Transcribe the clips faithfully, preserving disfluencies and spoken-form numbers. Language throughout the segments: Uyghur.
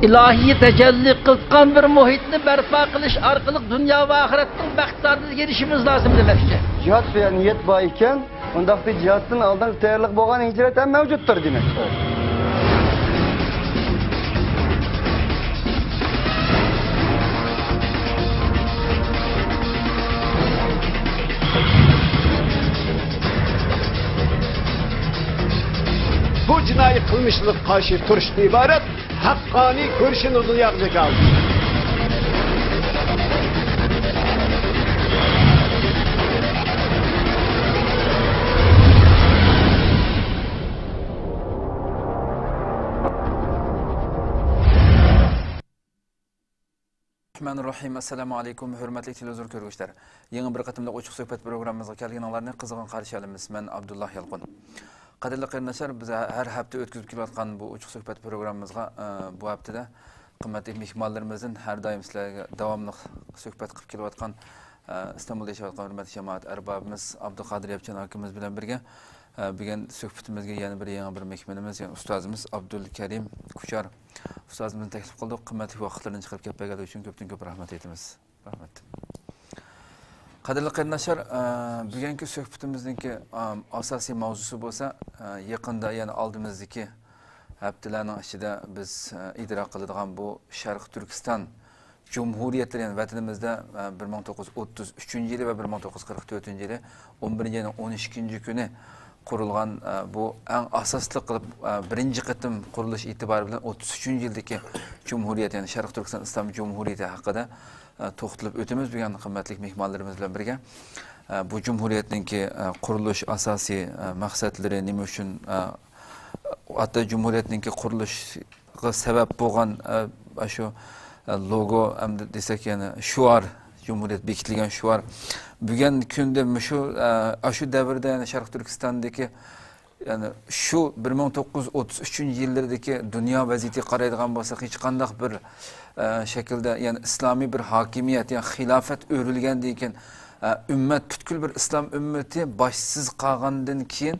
ئىلاھىي تەجەللى قىلغان بىر مۇھىتنى بەرپا قىلىش ئارقىلىق دۇنيا ۋە ئاخىرەتنىڭ بەختىدارلىقىغا ئېرىشىشىمىز لازىم دېمەكچى. جىھاد دېگەن نىيەت بار ئىكەن، ئۇنداقتا جىھادتىن ئالدىنقى تەييارلىق بولغان ھىجرەت ھەم مەۋجۇتتۇر دېمەكچى. بۇ جىنايى قىلمىشلىرىغا قارشى تۇرۇشتىن ئىبارەت ھەققانىي كۈرىشىنى دۇنياغا جاكارلىدى. رەھمانىررەھىم. ئەسسالامۇ ئەلەيكۇم، ھۆرمەتلىك تېلېۋىزور كۆرگۈچىلەر. يېڭى بىر قېتىملىق ئوچۇق سۆھبەت پروگراممىمىزغا كەلگىنىڭلارنى قىزغىن قارشى ئالىمىز. مەن ئابدۇللا يالقۇن. قەدىرلىك قېرىنداشلار، بىز ھەر ھەپتە ئۆتكۈزۈپ كېلىۋاتقان بۇ ئوچۇق سۆھبەت پروگراممىمىزغا، ئە، بۇ ھەپتىدە قىممەتلىك مېھمانلىرىمىزدىن ھەر دائىم سىلەرگە داۋاملىق سۆھبەت قىلىپ كېلىۋاتقان، ئە، ئىستانبۇلدا ياشاۋاتقان ھۆرمەتلىك جامائەت ئەربابىمىز ئابدۇقادىر ياپچان ئاكىمىز بىلەن بىرگە، ئە، بۈگۈن سۆھبىتىمىزگە يەنە بىر يېڭى بىر مېھمىنىمىز، يەنى ئۇستازىمىز ئابدۇلكەرىم كۇچار ئۇستازىمىزنى تەكلىپ قىلدۇق. قىممەتلىك ۋاقىتلىرىنى چىقىرىپ كېلىپ بەرگەنلىكى ئۈچۈن كۆپتىن كۆپ رەھمەت ئېيتىمىز. رەھمەت. قەدىرلىك قېرىنداشلار، ئە، بۈگۈنكى سۆھبىتىمىزنىڭكى، ئە، ئاساسىي ماۋزۇسى بولسا، ئە، يېقىندا، يەنى ئالدىمىزدىكى ھەپتىلەرنىڭ ئىچىدە بىز، ئە، ئىدراك قىلىدىغان بۇ شەرقىي تۈركىستان جۇمھۇرىيەتلىرى، يەنى ۋەتىنىمىزدە، ئە، بىر مىڭ توققۇز يۈز ئوتتۇز ئۈچىنچى يىلى ۋە بىر مىڭ توققۇز يۈز قىرىق تۆتىنچى يىلى ئون بىرىنچى ئاينىڭ ئون ئىككىنچى كۈنى قۇرۇلغان، ئە، بۇ ئەڭ ئاساسلىق قىلىپ، ئە، بىرىنچى قېتىم قۇرۇلۇش ئېتىبارى بىلەن ئوتتۇز ئۈچىنچى يىلدىكى جۇمھۇرىيەت، يەنى شەرقىي تۈركىستان ئىسلام جۇمھۇرىيىتى ھەققىدە، ئە، توختىلىپ ئۆتىمىز بۈگۈن قىممەتلىك مېھمانلىرىمىز بىلەن بىرگە. ئە، بۇ جۇمھۇرىيەتنىڭكى، ئە، قۇرۇلۇش ئاساسىي، ئە، مەقسەتلىرى نېمە ئۈچۈن، ئە، ھەتتا جۇمھۇرىيەتنىڭكى قۇرۇلۇشىغا سەۋەب بولغان، ئە، ئاشۇ، ئە، لوگو ھەمدە دېسەك يەنە شوئار، جۇمھۇرىيەت بېكىتىلگەن شوئار. بۈگۈنكى كۈندە مۇشۇ، ئە، ئاشۇ دەۋردە يەنە شەرقىي تۈركىستاندىكى يەنى شۇ بىر مىڭ توققۇز يۈز ئوتتۇز ئۈچىنچى يىللىرىدىكى دۇنيا ۋەزىيىتىگە قارايدىغان بولساق، ھېچقانداق بىر، ئە، شەكىلدە، يەنى ئىسلامىي بىر ھاكىمىيەت، يەنى خىلاپەت ئۆرۈلگەندىن كېيىن، ئە، ئۈممەت، پۈتكۈل بىر ئىسلام ئۈممىتى باشسىز قالغاندىن كېيىن،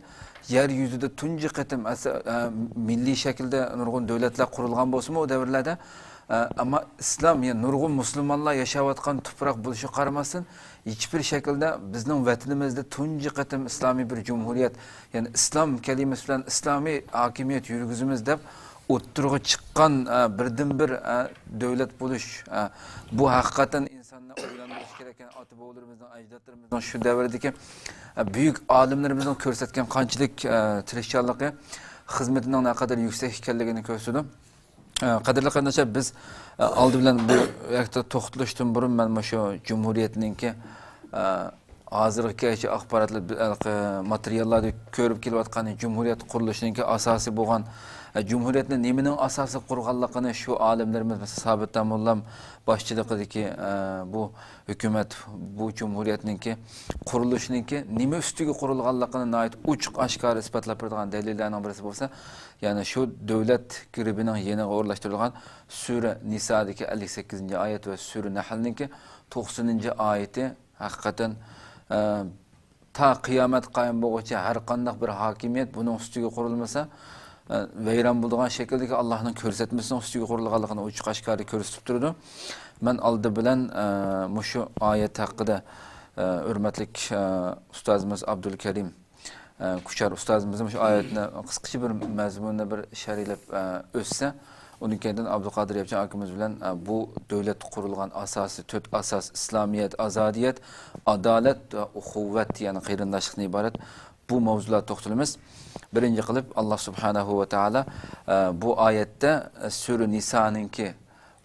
يەر يۈزىدە تۇنجى قېتىم ئەس-، ئە، مىللىي شەكىلدە نۇرغۇن دۆلەتلەر قۇرۇلغان بولسىمۇ، ئۇ دەۋرلەردە، ئە، ئەمما ئىسلام، يەنى نۇرغۇن مۇسۇلمانلار ياشاۋاتقان تۇپراق بولۇشىغا قارىماستىن، ھېچبىر شەكىلدە بىزنىڭ ۋەتىنىمىزدە تۇنجى قېتىم ئىسلامىي بىر جۇمھۇرىيەت، يەنى ئىسلام كەلىمىسى بىلەن ئىسلامىي ھاكىمىيەت يۈرگۈزىمىز دەپ ئوتتۇرىغا چىققان، ئە، بىردىنبىر، ئە، دۆلەت بولۇش، ئە، بۇ ھەقىقەتەن ئىنساننى ئويلاندۇرۇشى كېرەك. يەنى ئاتا-بوۋىلىرىمىزنىڭ، ئەجدادلىرىمىزنىڭ شۇ دەۋردىكى، ئە، بۈيۈك ئالىملىرىمىزنىڭ كۆرسەتكەن قانچىلىك، ئە، تىرىشچانلىقى، خىزمىتىنىڭ نەقەدەر يۈكسەك ئىكەنلىكىنى كۆرسىتىدۇ. ئە، قەدىرلىك قېرىنداشلار، بىز، ئە، ئالدى بىلەن بۇ ھەقتە توختىلىشتىن بۇرۇن مەن مۇشۇ جۇمھۇرىيەتنىڭكى، ئە، ھازىرغىچە ئاخباراتلار، ھېلىقى ماتېرىياللاردا كۆرۈپ كېلىۋاتقان جۇمھۇرىيەت قۇرۇلۇشىنىڭكى ئاساسى بولغان، ئە، جۇمھۇرىيەتنى نېمىنىڭ ئاساسىغا قۇرغانلىقىنى شۇ ئالىملىرىمىز، مەسىلەن، سابىت داموللام باشچىلىقىدىكى، ئە، بۇ ھۆكۈمەت، بۇ جۇمھۇرىيەتنىڭكى قۇرۇلۇشىنىڭكى نېمە ئۈستىگە قۇرۇلغانلىقىنى ناھايىتى ئوچۇق ئاشكارا ئىسپاتلاپ بېرىدىغان دەلىللەرنىڭ بىرسى بولسا، يەنى شۇ دۆلەت گېربىنىڭ يېنىغا ئورۇنلاشتۇرۇلغان سۈرە نىسادىكى ئەللىك سەككىزىنچى ئايەت ۋە سۈرە نەھلنىڭكى توقسىنىنچى ئايىتى ھەقىقەتەن، ئە، تا قىيامەت قايىم بولغۇچە ھەر قانداق بىر ھاكىمىيەت بۇنىڭ ئۈستىگە قۇرۇلمىسا، ئە، ۋەيران بولىدىغان شەكىلدىكى ئاللاھنىڭ كۆرسەتمىسىنىڭ ئۈستىگە قۇرۇلغانلىقىنى ئوچۇق ئاشكارا كۆرسىتىپ تۇرىدۇ. مەن ئالدى بىلەن، ئە، مۇشۇ ئايەت ھەققىدە، ئە، ھۆرمەتلىك، ئە، ئۇستازىمىز ئابدۇلكەرىم ئە، كۇچار ئۇستازىمىز مۇشۇ ئايەتنى قىسقىچە بىر مەزمۇننى بىر شەرھلەپ، ئە، ئۆتسە، ئۇنىڭ كەينىدىن ئابدۇقادىر ياپچان ئاكىمىز بىلەن، ئە، بۇ دۆلەت قۇرۇلغان ئاساسى، تۆت ئاساس، ئىسلامىيەت، ئازادىيەت، ئادالەت ۋە ئۇخۇۋەت، يەنى قېرىنداشلىقتىن ئىبارەت بۇ ماۋزۇلاردا توختىلىمىز. بىرىنچى قىلىپ، ئاللا سۇبھانەھۇ ۋە تائالا، ئە، بۇ ئايەتتە، ئە، سۈرە نىسانىڭكى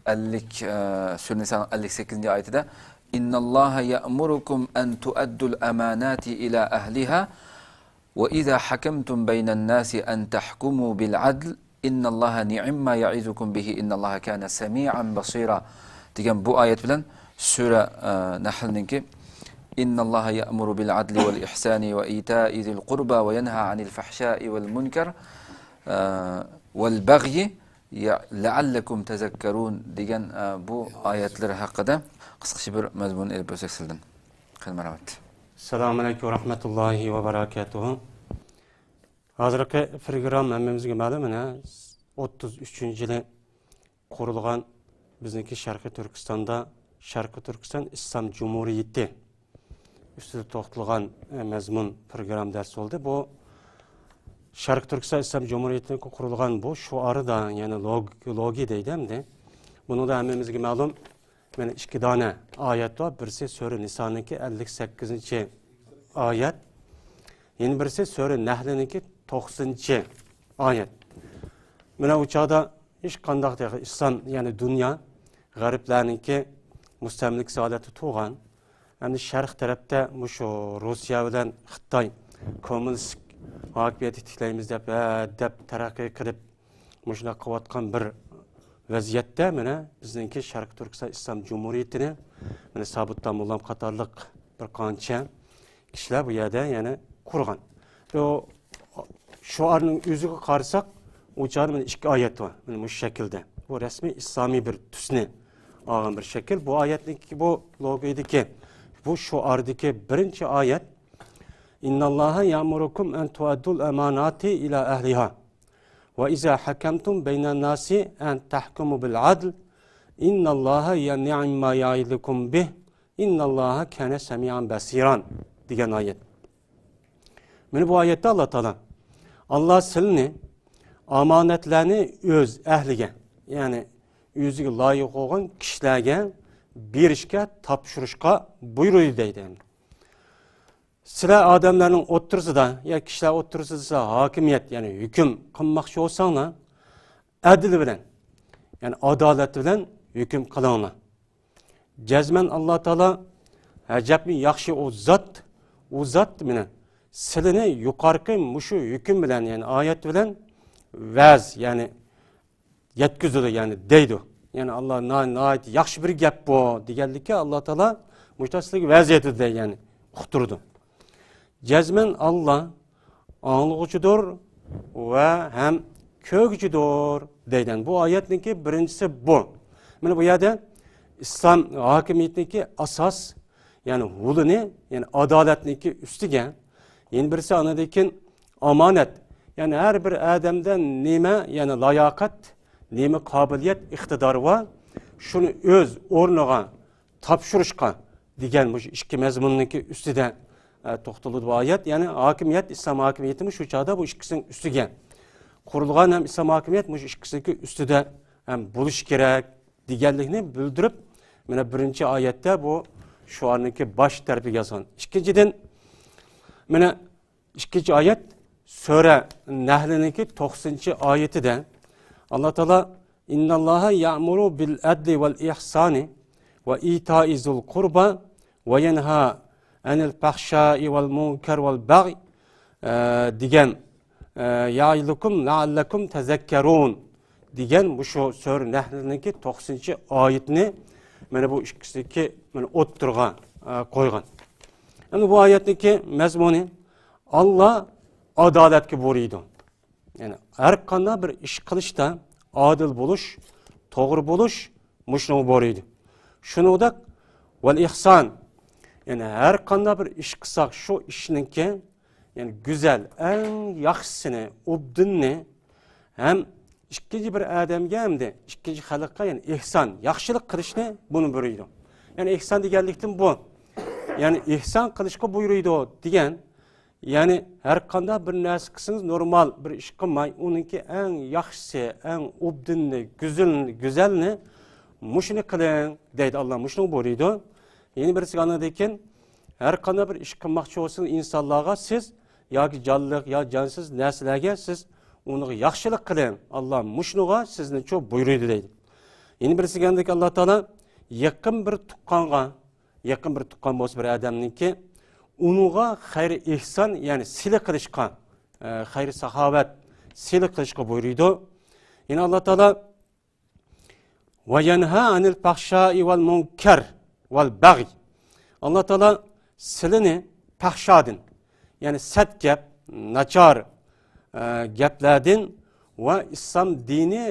ئەللىك، ئە، سۈرە نىسانىڭ ئەللىك سەككىزىنچى ئايىتىدە، «إن الله يأمركم أن تؤدوا الأمانات إلى أهلها وإذا حكمتم بين الناس أن تحكموا بالعدل إن الله نعم ما يعظكم به إن الله كان سميعا بصيرا» دېگەن بۇ ئايەت بىلەن سۈرە، ئە، نەھلنىڭكى، «إن الله يأمر بالعدل والإحسان وإيتاء ذي القربى وينهى عن الفحشاء والمنكر، ئە، والبغي» يا، «لعلكم تذكرون» دېگەن، ئە، بۇ ئايەتلەر ھەققىدە قىسقىچە بىر مەزمۇن ئېلىپ ئۆتسەك سىلىدىن. قېنى، مەرھەمەت. ئەسسالامۇ ئەلەيكۇم ۋە رەھمەتۇللاھى ۋە بەرەكاتۇھۇ. ھازىرقى پروگرامما ھەممىمىزگە مەلۇم، مانا، ئوتتۇز ئۈچىنچى يىلى قۇرۇلغان بىزنىڭكى شەرقىي تۈركىستاندا شەرقىي تۈركىستان ئىسلام جۇمھۇرىيىتى ئۈستىدە توختالغان، ئە، مەزمۇن پروگرامما دەرس بولدى. بۇ شەرقىي تۈركىستان ئىسلام جۇمھۇرىيىتىنىڭ قۇرۇلغان بۇ شوئارىدا، يەنى لوگ-، لوگو دەيدۇ ئەمدى. بۇنىڭدا ھەممىمىزگە مەلۇم، مانا ئىككى دانە ئايەت بار. بىرسى سۈرە نىسانىڭكى ئەللىك سەككىزىنچى ئايەت، يەنە بىرسى سۈرە نەھلنىڭكى توقسىنىنچى ئايەت. مانا ئۇ چاغدا ھېچقانداق تېخى ئىسلام، يەنى دۇنيا غەربلەرنىڭكى مۇستەملىكىسى ھالەتتە تۇرغان، ئەمدى شەرق تەرەپتە مۇشۇ روسىيە بىلەن خىتاي كوممۇنىستىك ھاكىمىيەت تىكلەيمىز دەپ، ھە، دەپ تەرەققىي قىلىپ، مۇشۇنداق قىلىۋاتقان بىر ۋەزىيەتتە، مانا، بىزنىڭكى شەرقىي تۈركىستان ئىسلام جۇمھۇرىيىتىنى، مانا، سابىت داموللام قاتارلىق بىر قانچە كىشىلەر بۇ يەردە يەنە قۇرغان. بۇ شوئارنىڭ ئۆزىگە قارىساق، ئۇ چاغدا مانا ئىككى ئايەت بار. مانا مۇشۇ شەكىلدە. بۇ رەسمىي ئىسلامىي بىر تۈسنى ئالغان بىر شەكىل. بۇ ئايەتنىڭكى، بۇ لوگودىكى، بۇ شوئاردىكى بىرىنچى ئايەت، «إن الله يأمركم أن تؤدوا الأمانات إلى أهلها وإذا حكمتم بين الناس أن تحكموا بالعدل إن الله نعم ما يعظكم به إن الله كان سميعا بصيرا» دېگەن ئايەت. مانا بۇ ئايەتتە ئاللا تائالا، «ئاللا سىلىنى ئامانەتلەرنى ئۆز ئەھلىگە، يەنى ئۆزىگە لايىق بولغان كىشىلەرگە بېرىشكە، تاپشۇرۇشقا بۇيرۇيدۇ» دەيدۇ. سىلەر ئادەملەرنىڭ ئوتتۇرىسىدا، يا كىشىلەر ئوتتۇرىسىدا ھاكىمىيەت، يەنى ھۆكۈم قىلماقچى بولساڭلار، ئەدىل بىلەن، يەنى ئادالەت بىلەن ھۆكۈم قىلىڭلار. جەزمەن ئاللا تائالا ئەجەبمۇ ياخشى ئۇ زات، ئۇ زات مانا سىلىنى يۇقارقى مۇشۇ ھۆكۈم بىلەن، يەنى ئايەت بىلەن ۋەز، يەنى يەتكۈزىدۇ، يەنى دەيدۇ. يەنى ئاللا نا-، ناھايىتى ياخشى بىر گەپ بۇ دېگەنلىككە، ئاللا تائالا مۇشۇنداق سىلەرگە ۋەز ئېيتىدۇ دەي، يەنى ئۇقتۇرىدۇ. جەزمەن ئاللا ئاڭلىغۇچىدۇر ۋە ھەم كۆرگۈچىدۇر دەيدۇ. بۇ ئايەتنىڭكى بىرىنچىسى بۇ. مانا بۇ يەردە ئىسلام ھاكىمىيىتىنىڭكى ئاساس، يەنى ھۇلىنى، يەنى ئادالەتنىڭكى ئۈستىگە، يەنە بىرسى ئاندىن كېيىن ئامانەت. يەنى ھەر بىر ئادەمدە نېمە، يەنى لاياقەت، نېمە قابىلىيەت، ئىقتىدار بار، شۇنى ئۆز ئورنىغا تاپشۇرۇشقا دېگەن مۇشۇ ئىككى مەزمۇننىڭكى ئۈستىدە، ئە، توختىلىدۇ بۇ ئايەت. يەنى ھاكىمىيەت، ئىسلام ھاكىمىيىتىمۇ شۇ چاغدا بۇ ئىككىسىنىڭ ئۈستىگە قۇرۇلغان ھەم ئىسلام ھاكىمىيەت مۇشۇ ئىككىسىنىڭكى ئۈستىدە ھەم بولۇشى كېرەك دېگەنلىكنى بىلدۈرۈپ، مانا بىرىنچى ئايەتتە بۇ شوئارنىڭكى باش تەرىپىگە يازغان. ئىككىنچىدىن، مانا ئىككىنچى ئايەت، سۈرە نەھلنىڭكى توقسىنىنچى ئايىتىدە ئاللا تائالا، «إنّاللاھە يەئمۇرۇ بىل ئەدلى ۋەل ئىھسانى ۋە ئىتائى زۇل قۇربا ۋە يەنھا ئەنىل فەھشائى ۋەل مۇنكەر ۋەل بەغي» دېگەن، «يەئىزۇكۇم لەئەللەكۇم تەزەككەرۇن» دېگەن مۇشۇ سۈرە نەھلنىڭكى توقسىنىنچى ئايىتىنى مانا بۇ ئىككىسىنىڭكى مانا ئوتتۇرىغا، ئە، قويغان. ئەمدى بۇ ئايەتنىڭكى مەزمۇنى، ئاللا ئادالەتكە بۇيرۇيدۇ. يەنى ھەر قانداق بىر ئىش قىلىشتا ئادىل بولۇش، توغرا بولۇش مۇشۇنىڭغا بۇيرۇيدۇ. شۇنىڭدەك ۋەل ئىھسان، يەنى ھەر قانداق بىر ئىش قىلساق، شۇ ئىشنىڭكى، يەنى گۈزەل، ئەڭ ياخشىسىنى، ئوبدىننى ھەم ئىككىنچى بىر ئادەمگە ھەمدە ئىككىنچى خەلققە، يەنى ئىھسان، ياخشىلىق قىلىشنى بۇنى بۇيرۇيدۇ. يەنى ئىھسان دېگەنلىكتىن بۇ، يەنى ئىھسان قىلىشقا بۇيرۇيدۇ دېگەن، يەنى ھەر قانداق بىر نەرسە قىلسىڭىز، نورمال بىر ئىش قىلماي، ئۇنىڭكى ئەڭ ياخشىسى، ئەڭ ئوبدىنى، گۈزىلىنى، گۈزەلنى، مۇشۇنى قىلىڭ دەيدۇ ئاللا، مۇشۇنى بۇيرۇيدۇ. يەنە بىرسىگە ئاندىن كېيىن، ھەر قانداق بىر ئىش قىلماقچى بولسىڭىز ئىنسانلارغا، سىز ياكى جانلىق يا جانسىز نەرسىلەرگە سىز ئۇنىڭغا ياخشىلىق قىلىڭ، ئاللا مۇشۇنىغا سىزنى چۇ بۇيرۇيدۇ دەيدۇ. يەنە بىرسىگە ئاندىن كېيىن ئاللا تائالا يېقىن بىر تۇغقانغا، يېقىن بىر تۇغقان بولسا بىر ئادەمنىڭكى، ئۇنىڭغا خەير ئېھسان، يەنى سىلە قىلىشقا، ئە، خەير ساخاۋەت، سىلە قىلىشقا بۇيرۇيدۇ. يەنە ئاللا تائالا ۋە يەنھا ئەنىل فەھشائى ۋەل مۇنكەر ۋەل بەغي. ئاللا تائالا سىلىنى پەھشادىن، يەنى سەت گەپ، ناچار، ئە، گەپلەردىن ۋە ئىسلام دىنى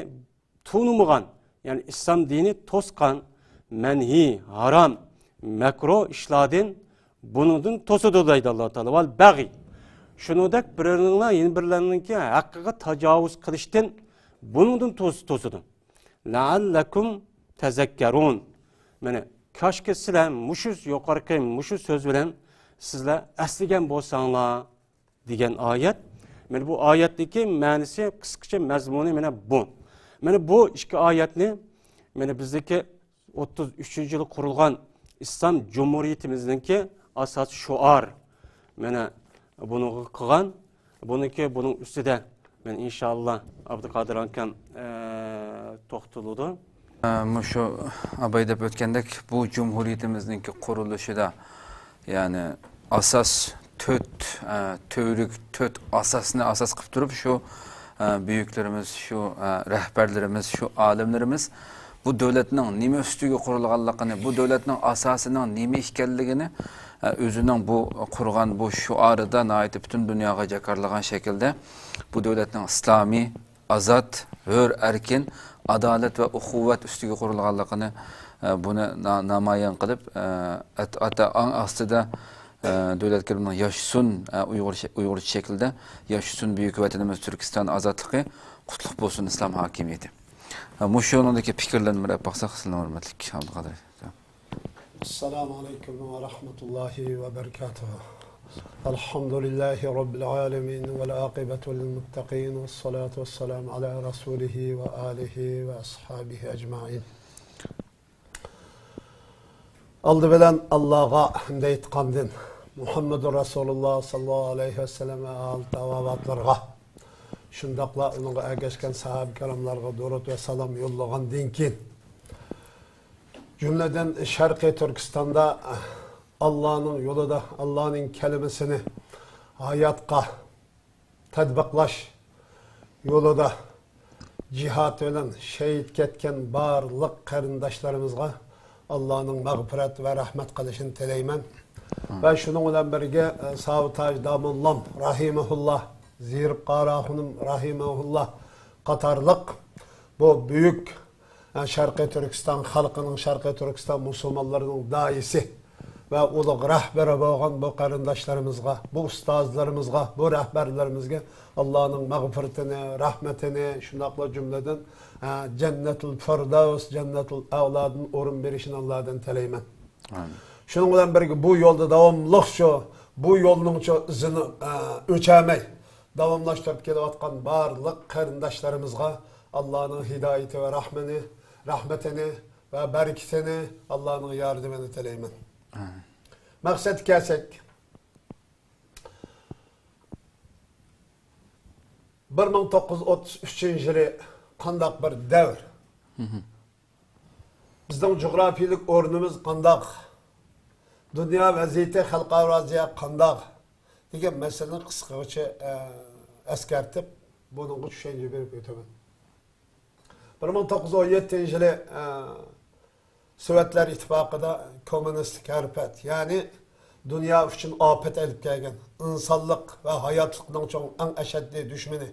تونۇمىغان، يەنى ئىسلام دىنى توسقان، مەنھىي، ھارام، مەكرۇھ ئىشلاردىن، بۇنىڭدىن توسىدۇ دەيدۇ ئاللا تائالا. ۋەل بەغي. شۇنىڭدەك بىرىنىڭلا يەنە بىرلەرنىڭكى ھەققىگە تاجاۋۇز قىلىشتىن بۇنىڭدىن توس-، توسىدۇ. لەئەللەكۇم تەزەككەرۇن. مانا، كاشكى سىلەر مۇشۇ يۇقىرىقى مۇشۇ سۆز بىلەن سىلەر ئەسلىگەن بولساڭلار دېگەن ئايەت. مانا بۇ ئايەتتىكى مەنىسى، قىسقىچە مەزمۇنى مانا بۇ. مانا بۇ ئىككى ئايەتنى مانا بىزدىكى ئوتتۇز ئۈچىنچى يىلى قۇرۇلغان ئىسلام جۇمھۇرىيىتىمىزنىڭكى ئاساسىي شوئار. مانا بۇنىڭغا قىلغان، بۇنىڭكى، بۇنىڭ ئۈستىدە مەن ئىنشاللا ئابدۇقادىر ئاكام، ئە، توختىلىدۇ. ئە، مۇشۇ ئاباي دەپ ئۆتكەندەك، بۇ جۇمھۇرىيىتىمىزنىڭكى قۇرۇلۇشىدا، يەنى ئاساس تۆت، ئە، تۈۋرۈك تۆت ئاساسنى ئاساس قىلىپ تۇرۇپ، شۇ، ئە، بۈيۈكلىرىمىز، شۇ، ئە، رەھبەرلىرىمىز، شۇ ئالىملىرىمىز بۇ دۆلەتنىڭ نېمە ئۈستىگە قۇرۇلغانلىقىنى، بۇ دۆلەتنىڭ ئاساسىنىڭ نېمە ئىكەنلىكىنى، ئە، ئۆزىنىڭ بۇ قۇرغان بۇ شوئارىدا ناھايىتى پۈتۈن دۇنياغا جاكارلىغان شەكىلدە بۇ دۆلەتنىڭ ئىسلامىي، ئازاد، ھۆر، ئەركىن، ئادالەت ۋە ئۇخۇۋەت ئۈستىگە قۇرۇلغانلىقىنى، ئە، بۇنى نا-، نامايان قىلىپ، ئە، ئات-، ئاتا ئاڭ ئاستىدا، ئە، دۆلەت كىرىمىنىڭ ياشىسۇن، ئە، ئۇيغۇر شە-، ئۇيغۇرچە شەكلىدە ياشىسۇن بۈيۈك ۋەتىنىمىز تۈركىستان ئازادلىقى، قۇتلۇق بولسۇن ئىسلام ھاكىمىيىتى. ئە، مۇشۇ يولۇڭدىكى پىكىرلەرنى بىر ئەپ باقساق، سىلەرنىڭ ھۆرمەتلىك ئابدۇقادىر ئاكا. السلام عليكم ورحمة الله وبركاته. الحمد لله رب العالمين والعاقبة للمتقين والصلاة والسلام على رسوله وآله وأصحابه أجمعين. ئالدى بىلەن ئاللاغا ھەمدە ئېيتقاندىن، مۇھەممەدۇر رەسۇلۇللا ساللاللاھۇ ئەلەيھى ۋەسەللەم ۋە ئالى تاۋابىئاتلىرىغا، شۇنداقلا ئۇنىڭغا ئەگەشكەن ساھابە كىراملارغا دۇرۇت ۋە سالام يوللىغاندىن كېيىن، جۈملىدىن شەرقىي تۈركىستاندا ئاللانىڭ يولىدا، ئاللانىڭ كەلىمىسىنى ھاياتقا تەتبىقلاش يولىدا جىھاد بىلەن شېھىت كەتكەن بارلىق قېرىنداشلىرىمىزغا ئاللانىڭ مەغپىرەت ۋە رەھمەت قىلىشىنى تىلەيمەن. ۋە شۇنىڭ بىلەن بىرگە، ئە، ساۋۇتاج داموللام راھىمەھۇللا، زىرىپ قارا خۇنۇم راھىمەھۇللا قاتارلىق بۇ بۈيۈك، ئە، شەرقىي تۈركىستان خەلقىنىڭ، شەرقىي تۈركىستان مۇسۇلمانلىرىنىڭ داھىيسى ۋە ئۇلۇغ رەھبىرى بولغان بۇ قېرىنداشلىرىمىزغا، بۇ ئۇستازلىرىمىزغا، بۇ رەھبەرلىرىمىزگە ئاللانىڭ مەغپىرىتىنى، رەھمىتىنى، شۇنداقلا جۈملىدىن، ئە، جەننەتۇل فىردەۋس، جەننەتۇل ئەلادىن ئورۇن بېرىشىنى ئاللادىن تىلەيمەن. ئامىن. شۇنىڭ بىلەن بىرگە، بۇ يولدا داۋاملىق شۇ، بۇ يولنىڭچۇ ئىزىنى، ئە، ئۆچەلمەي داۋاملاشتۇرۇپ كېلىۋاتقان بارلىق قېرىنداشلىرىمىزغا ئاللانىڭ ھىدايىتى ۋە رەھمىنى، رەھمىتىنى ۋە بەرىكىتىنى، ئاللانىڭ ياردىمىنى تىلەيمەن. ئامىن. مەقسەتكە كەلسەك، بىر مىڭ توققۇز يۈز ئوتتۇز ئۈچىنچى يىلى قانداق بىر دەۋر؟ بىزنىڭ جۇغراپىيىلىك ئورنىمىز قانداق؟ دۇنيا ۋەزىيىتى، خەلقئارا ۋەزىيەت قانداق؟ دېگەن مەسىلىنى قىسقىچە، ئە، ئەسكەرتىپ، بۇنىڭغا چۈشەنچە بېرىپ ئۆتىمەن. بىر مىڭ توققۇز يۈز ئون يەتتىنچى يىلى، ئە، سوۋېتلار ئىتتىپاقىدا كوممۇنىستىك ھەرىكەت، يەنى دۇنيا ئۈچۈن ئاپەت ئېلىپ كەلگەن، ئىنسانلىق ۋە ھاياتلىقنىڭ چوڭ ئەڭ ئەشەددىي دۈشمىنى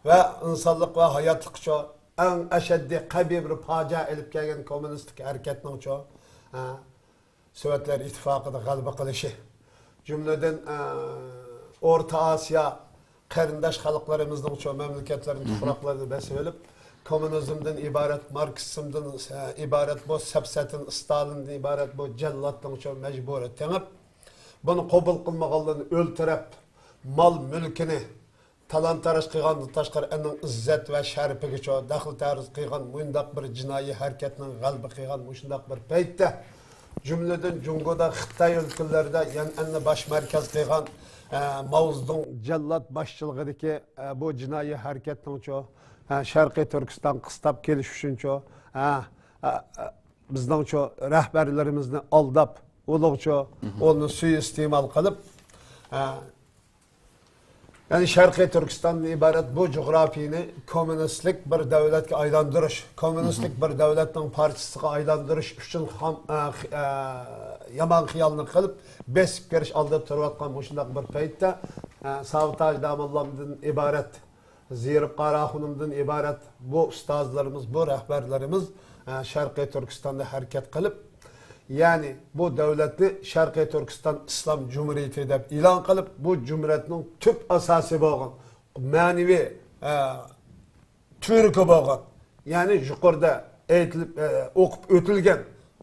ۋە ئىنسانلىق ۋە ھاياتلىققا ئەڭ ئەشەددىي قەبىھ بىر پاجىئە ئېلىپ كەلگەن كوممۇنىستىك ھەرىكەتنىڭچۇ، ئە، سوۋېتلار ئىتتىپاقىدا غەلىبە قىلىشى، جۈملىدىن، ئە، ئورتا ئاسىيا قېرىنداش خەلقلىرىمىزنىڭچۇ مەملىكەتلىرىنى، تۇپراقلىرىنى بېسىۋېلىپ، كوممۇنىزمدىن ئىبارەت، ماركسىزمدىن، ئە، ئىبارەت بۇ سەپسەتىن، ستالىندىن ئىبارەت بۇ جەللاتنىڭچۇ مەجبۇرىي تېڭىپ، بۇنى قوبۇل قىلمىغانلارنى ئۆلتۈرۈپ، مال مۈلكىنى تالان-تاراج قىلغاندىن تاشقىرى، ئەننىڭ ئىززەت ۋە شەرىپىگىچۇ دەخلى-تەرۇز قىلغان مۇنداق بىر جىنايى ھەرىكەتنىڭ غەلىبە قىلغان مۇشۇنداق بىر پەيتتە، جۈملىدىن جۇڭگودا، خىتاي ئۆلكىلىرىدە يەنئەننى باش مەركەز قىلغان، ئە، ماۋزېدۇڭ جاللات باشچىلىقىدىكى، ئە، بۇ جىنايى ھەرىكەتنىڭچۇ، ئە، شەرقىي تۈركىستان قىستاپ كېلىش ئۈچۈنچۇ، ئە، ئە، ئە، بىزنىڭچۇ رەھبەرلىرىمىزنى ئالداپ، ئۇلۇغچۇ ئۇنى سۇيىئىستېمال قىلىپ، ئە، يەنى شەرقىي تۈركىستاندىن ئىبارەت بۇ جۇغراپىيىنى كوممۇنىستلىق بىر دۆلەتكە ئايلاندۇرۇش، كوممۇنىستلىق بىر دۆلەتنىڭ پارچىسىغا ئايلاندۇرۇش ئۈچۈن خام-، ئە، خ-، ئە، يامان خىيالنى قىلىپ، بېسىپ كىرىش ئالدىدا تۇرۇۋاتقان مۇشۇنداق بىر پەيتتە، ئە، ساۋۇتاج داموللامدىن ئىبارەت، زېرىپ قاراخۇنۇمدىن ئىبارەت بۇ ئۇستازلىرىمىز، بۇ رەھبەرلىرىمىز، ئە، شەرقىي تۈركىستاندا ھەرىكەت قىلىپ، يەنى بۇ دۆلەتنى شەرقىي تۈركىستان ئىسلام جۇمھۇرىيىتى دەپ ئېلان قىلىپ، بۇ جۇمھۇرىيەتنىڭ تۈپ ئاساسى بولغان، مەنىۋى، ئە، تۈۋرۈكى بولغان، يەنى يۇقىرىدا ئېيتىلىپ، ئە، ئوقۇپ ئۆتۈلگەن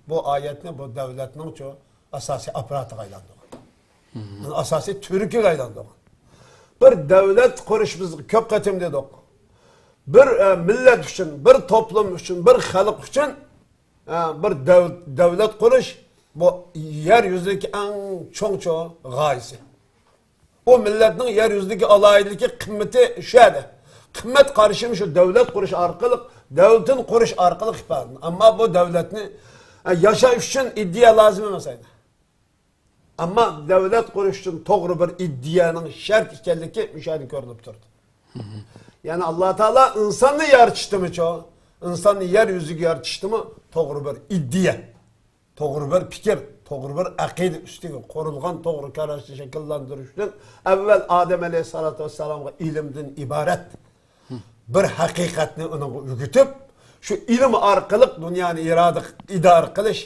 بۇ ئايەتنى بۇ دۆلەتنىڭچۇ ئاساسىي ئاپپاراتىغا ئايلاندۇرغان. ئاساسىي تۈۋرۈكىگە ئايلاندۇرغان. بىر دۆلەت قۇرۇش، بىز كۆپ قېتىم دېدۇق. بىر، ئە، مىللەت ئۈچۈن، بىر توپلۇم ئۈچۈن، بىر خەلق ئۈچۈن، ئە، بىر دەۋ-، دۆلەت قۇرۇش، بۇ يەر يۈزىدىكى ئەڭ چوڭچۇ غايىسى. ئۇ مىللەتنىڭ يەر يۈزىدىكى ئالاھىدىلىكى، قىممىتى شۇ يەردە. قىممەت قارىشىمۇ شۇ دۆلەت قۇرۇش ئارقىلىق، دۆلىتىنى قۇرۇش ئارقىلىق ئىپادىلىنىدۇ. ئەمما بۇ دۆلەتنى، ئە، ياشاش ئۈچۈن ئىدىيە لازىم ئەمەس ئەينى. ئەمما دۆلەت قۇرۇش ئۈچۈن توغرا بىر ئىدىيەنىڭ شەرت ئىكەنلىكى مۇشۇ يەردە كۆرۈنۈپ تۇرىدۇ. يەنى ئاللا تائالا ئىنساننى يارىتىشتىمۇچۇ، ئىنساننى يەر يۈزىگە يارىتىشتىمۇ توغرا بىر ئىدىيە، توغرا بىر پىكىر، توغرا بىر ئەقىدە ئۈستىگە قۇرۇلغان توغرا قاراشنى شەكىللەندۈرۈش ئۈچۈن ئەۋۋەل ئادەم ئەلەيھىسسالاتۇ ۋەسسالامغا ئىلىمدىن ئىبارەت بىر ھەقىقەتنى ئۇنىڭغا ئۆگىتىپ، شۇ ئىلىم ئارقىلىق دۇنيانى ئىرادە، ئىدارە قىلىش،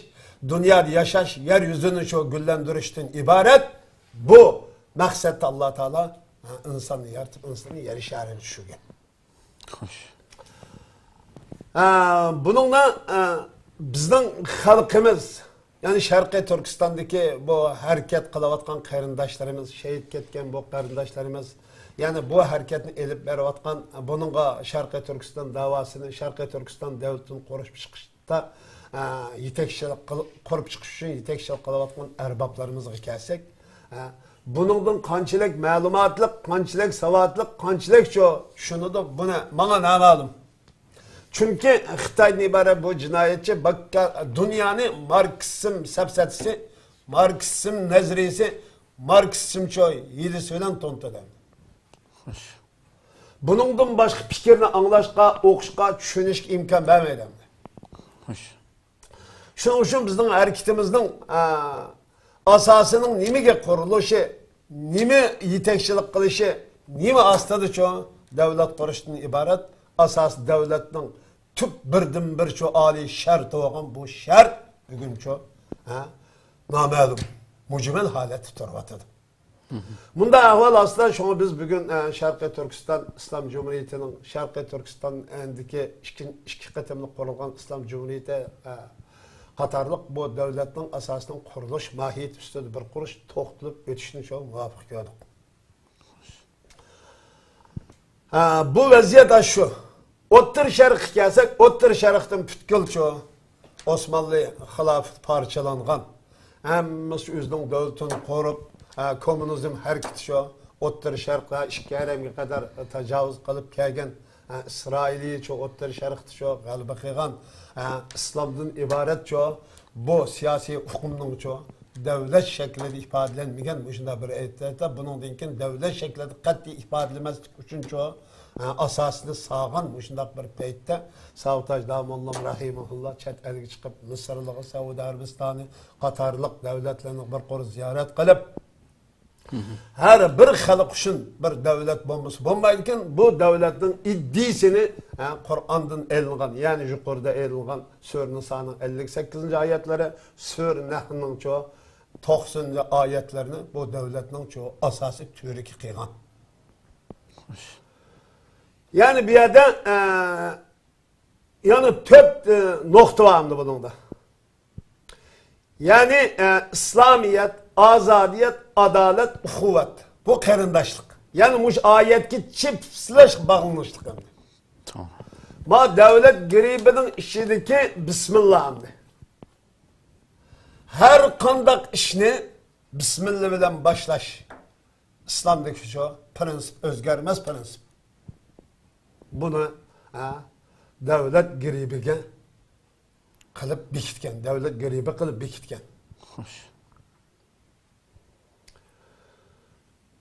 دۇنيادا ياشاش، يەر يۈزىنى شۇ گۈللەندۈرۈشتىن ئىبارەت. بۇ مەقسەتتە ئاللا تائالا، ھە، ئىنساننى يارىتىپ، ئىنساننى يەر شارىغا چۈشۈرگەن. خوش. ھە، بۇنىڭدا، ھە، بىزنىڭ خەلقىمىز، يەنى شەرقىي تۈركىستاندىكى بۇ ھەرىكەت قىلىۋاتقان قېرىنداشلىرىمىز، شېھىت كەتكەن بۇ قېرىنداشلىرىمىز، يەنى بۇ ھەرىكەتنى ئېلىپ بېرىۋاتقان، بۇنىڭغا شەرقىي تۈركىستان داۋاسىنى، شەرقىي تۈركىستان دۆلىتىنى قۇرۇپ چىقىشتا، ئە، يېتەكچىلىك قىل-، قۇرۇپ چىقىش ئۈچۈن يېتەكچىلىك قىلىۋاتقان ئەربابلىرىمىزغا كەلسەك، ئە، بۇنىڭدىن قانچىلىك مەلۇماتلىق، قانچىلىك ساۋاتلىق، قانچىلىك چۇ-، چۈشىنىدۇ، بۇنى ماڭا نامەلۇم. چۈنكى خىتايدىن ئىبارەت بۇ جىنايەتچى باككا-، دۇنيانى ماركسىزم سەپسەتىسى، ماركسىزم نەزەرىيىسى، ماركسىزمچۇ ھىيلىسى بىلەن تونۇتىدۇ. خوش. بۇنىڭدىن باشقا پىكىرنى ئاڭلاشقا، ئوقۇشقا، چۈشىنىشكە ئىمكان بەرمەيدۇ. خوش. شۇنىڭ ئۈچۈن بىزنىڭ ھەرىكىتىمىزنىڭ، ئا، ئاساسىنىڭ نېمىگە قۇرۇلۇشى، نېمە يېتەكچىلىك قىلىشى، نېمە ئاستىدىچۇ دۆلەت قۇرۇشتىن ئىبارەت ئاساسىي دۆلەتنىڭ تۈپ بىردىنبىرچۇ ئالىي شەرتى بولغان بۇ شەرت بۈگۈنچۇ، ھە، نامەلۇم، مۇجمەل ھالەتتە تۇرۇۋاتىدۇ. مۇنداق ئەھۋال ئاستىدا، شۇڭا بىز بۈگۈن، ئە، شەرقىي تۈركىستان ئىسلام جۇمھۇرىيىتىنىڭ، شەرقىي تۈركىستاندىكى ئىككى، ئىككى قېتىملىق قۇرۇلغان ئىسلام جۇمھۇرىيىتى، ئە، قاتارلىق بۇ دۆلەتنىڭ ئاساسىنىڭ قۇرۇلۇش ماھىيىتى ئۈستىدە بىر قۇرۇش توختىلىپ ئۆتۈشنى شۇ مۇۋاپىق كۆردۇق. ھە، بۇ ۋەزىيەت ئاشۇ. ئوتتۇرا شەرققە كەلسەك، ئوتتۇرا شەرقتىن پۈتكۈلچۇ ئوسمانلى خىلاپىتى پارچىلانغان. ھەممىسى ئۆزىنىڭ دۆلىتىنى قۇرۇپ، ھە، كوممۇنىزم ھەرىكىتى شۇ ئوتتۇرا شەرققە ئىككى ھەرەمگە قەدەر تاجاۋۇز قىلىپ كەلگەن. ھە، ئىسرائىلىيە شۇ ئوتتۇرا شەرقتە شۇ غەلىبە قىلغان. ھە، ئىسلامدىن ئىبارەت شۇ بۇ سىياسىي ئۇقۇمنىڭچۇ دۆلەت شەكلىدە ئىپادىلەنمىگەن مۇشۇنداق بىر ئەيتتى. بۇنىڭدىن كېيىن دۆلەت شەكلىدە قەتئىي ئىپادىلىمەسلىك ئۈچۈنچۇ، ئە، ئاساسىنى سالغان مۇشۇنداق بىر پەيتتە ساۋۇتاج داموللام رەھىمەھۇللا چەت ئەلگە چىقىپ، مىسىرلىغا، سەئۇدى ئەرەبىستانى قاتارلىق دۆلەتلەرنىڭ بىر قۇر زىيارەت قىلىپ، ھەر بىر خەلق ئۈچۈن بىر دۆلەت بولمىسا بولمايدىكەن. بۇ دۆلەتنىڭ ئىدىيىسىنى، ھە، قۇرئاندىن ئېلىنغان، يەنى يۇقىرىدا ئېلىنغان سۈرە نىسانىڭ ئەللىك سەككىزىنچى ئايەتلىرى، سۈرە نەھلنىڭچۇ توقسىنىنچى ئايەتلىرىنى بۇ دۆلەتنىڭچۇ ئاساسىي تۈۋرۈكى قىلغان. يەنى بۇ يەردە، ئە، يەنە تۆت، ئە، نۇقتا بار ئەمدى بۇنىڭدا. يەنى، ئە، ئىسلامىيەت، ئازادىيەت، ئادالەت، ئۇخۇۋەت. بۇ قېرىنداشلىق. يەنى مۇشۇ ئايەتكە چىپسلاش باغلىنىشلىق ئەمدى. توغرا. ما دۆلەت گېربىنىڭ ئىچىدىكى بىسمىللا ئەمدى. ھەر قانداق ئىشنى بىسمىللا بىلەن باشلاش. ئىسلامدىكى شۇ پرىنسىپ، ئۆزگەرمەس پرىنسىپ. بۇنى، ھە، دۆلەت گېربىگە قىلىپ بېكىتكەن، دۆلەت گېربى قىلىپ بېكىتكەن. خوش.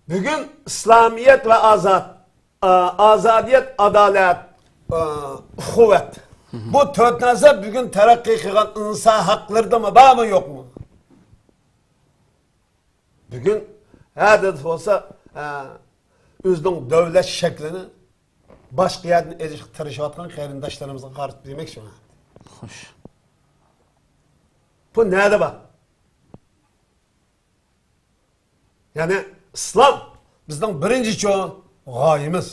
بۈگۈن ئىسلامىيەت ۋە ئازاد، ئا، ئازادىيەت، ئادالەت، ئا، ئۇخۇۋەت. بۇ تۆت نەرسە بۈگۈن تەرەققىي قىلغان ئىنسان ھەقلىرىدىمۇ، بارمۇ، يوقمۇ؟ بۈگۈن ھەدە بولسا، ئە، ئۆزىنىڭ دۆلەت شەكلىنى باشقا يەردىن ئېلىشقا تىرىشىۋاتقان قېرىنداشلىرىمىزغا قارىتىپ دېمەكچىمەن. خوش. بۇ نەدە بار؟ يەنى ئىسلام بىزنىڭ بىرىنچى چوڭ غايىمىز.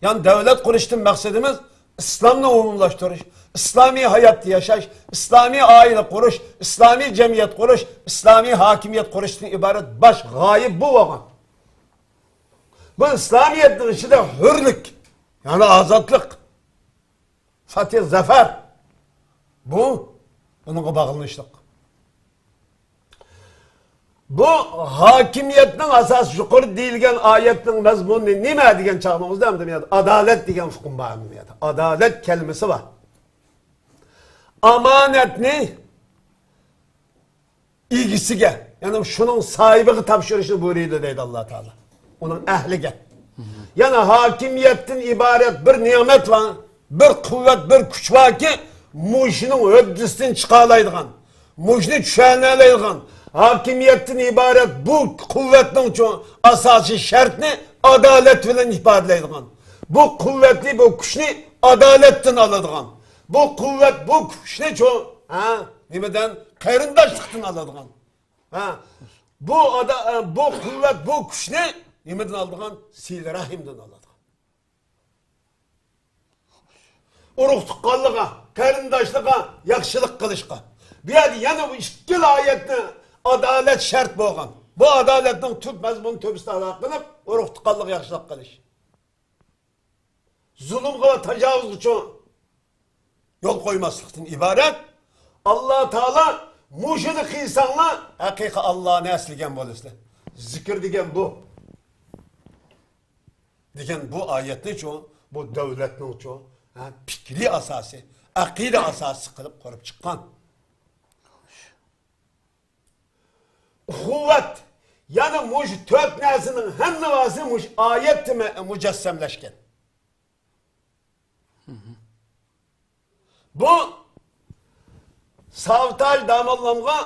يەنى دۆلەت قۇرۇشتىن مەقسىتىمىز ئىسلامنى ئومۇملاشتۇرۇش، ئىسلامىي ھاياتتا ياشاش، ئىسلامىي ئائىلە قۇرۇش، ئىسلامىي جەمئىيەت قۇرۇش، ئىسلامىي ھاكىمىيەت قۇرۇشتىن ئىبارەت باش غايە بۇ بولغان. بۇ ئىسلامىيەتنىڭ ئىچىدە ھۆرلۈك، يەنى ئازادلىق، فاتىھ زەفەر، بۇ بۇنىڭغا باغلىنىشلىق. بۇ ھاكىمىيەتنىڭ ئاساسى يۇقىرىدا دېيىلگەن ئايەتنىڭ مەزمۇنى نېمە دېگەن چاغنىڭىزدا، ئەمدى بۇ يەردە ئادالەت دېگەن ئۇقۇم بار، ئەمدى بۇ يەردە ئادالەت كەلىمىسى بار. ئامانەتنى ئىگىسىگە، يەنى شۇنىڭ ساھىبىغا تاپشۇرۇشنى بۇيرۇيدۇ دەيدۇ ئاللا تائالا. ئۇنىڭ ئەھلىگە. يەنى ھاكىمىيەتتىن ئىبارەت بىر نېمەت بار، بىر قۇۋۋەت، بىر كۈچ باركى، مۇشۇنىڭ ھۆددىسىدىن چىقالايدىغان، مۇشۇنى چۈشەنەلەيدىغان، ھاكىمىيەتتىن ئىبارەت بۇ قۇۋۋەتنىڭچۇ ئاساسىي شەرتنى ئادالەت بىلەن ئىپادىلەيدىغان، بۇ قۇۋۋەتنى، بۇ كۈچنى ئادالەتتىن ئالىدىغان، بۇ قۇۋۋەت، بۇ كۈچنىچۇ، ھە، نېمىدىن؟ قېرىنداشلىقتىن ئالىدىغان. ھە، بۇ ئادا-، بۇ قۇۋۋەت، بۇ كۈچنى نېمىدىن ئالىدىغان؟ سىلە رەھىمدىن ئالىدىغان. ئۇرۇق تۇغقانلىققا، قېرىنداشلىققا ياخشىلىق قىلىشقا. بۇ يەردە يەنە بۇ ئىككىلا ئايەتنى ئادالەت شەرت بولغان. بۇ ئادالەتنىڭ تۈپ مەزمۇنى تۆپىسىدە ئادا قىلىپ، ئۇرۇق تۇغقانلىققا ياخشىلىق قىلىش. زۇلۇمغا ۋە تاجاۋۇزغىچۇ يول قويماسلىقتىن ئىبارەت. ئاللا تائالا مۇشۇنى قىلساڭلار، ھەقىقىي ئاللانى ئەسلىگەن بولىسىلەر. زىكىر دېگەن بۇ. دېگەن بۇ ئايەتنىچۇ، بۇ دۆلەتنىڭچۇ، ھە، پىكرىي ئاساسى، ئەقىدە ئاساسى قىلىپ قۇرۇپ چىققان. ئۇخۇۋەت، يەنى مۇشۇ تۆت نەرسىنىڭ ھەممىسى مۇشۇ ئايەتتە مە-، مۇجەسسەملەشكەن. بۇ ساۋتاج داموللامغا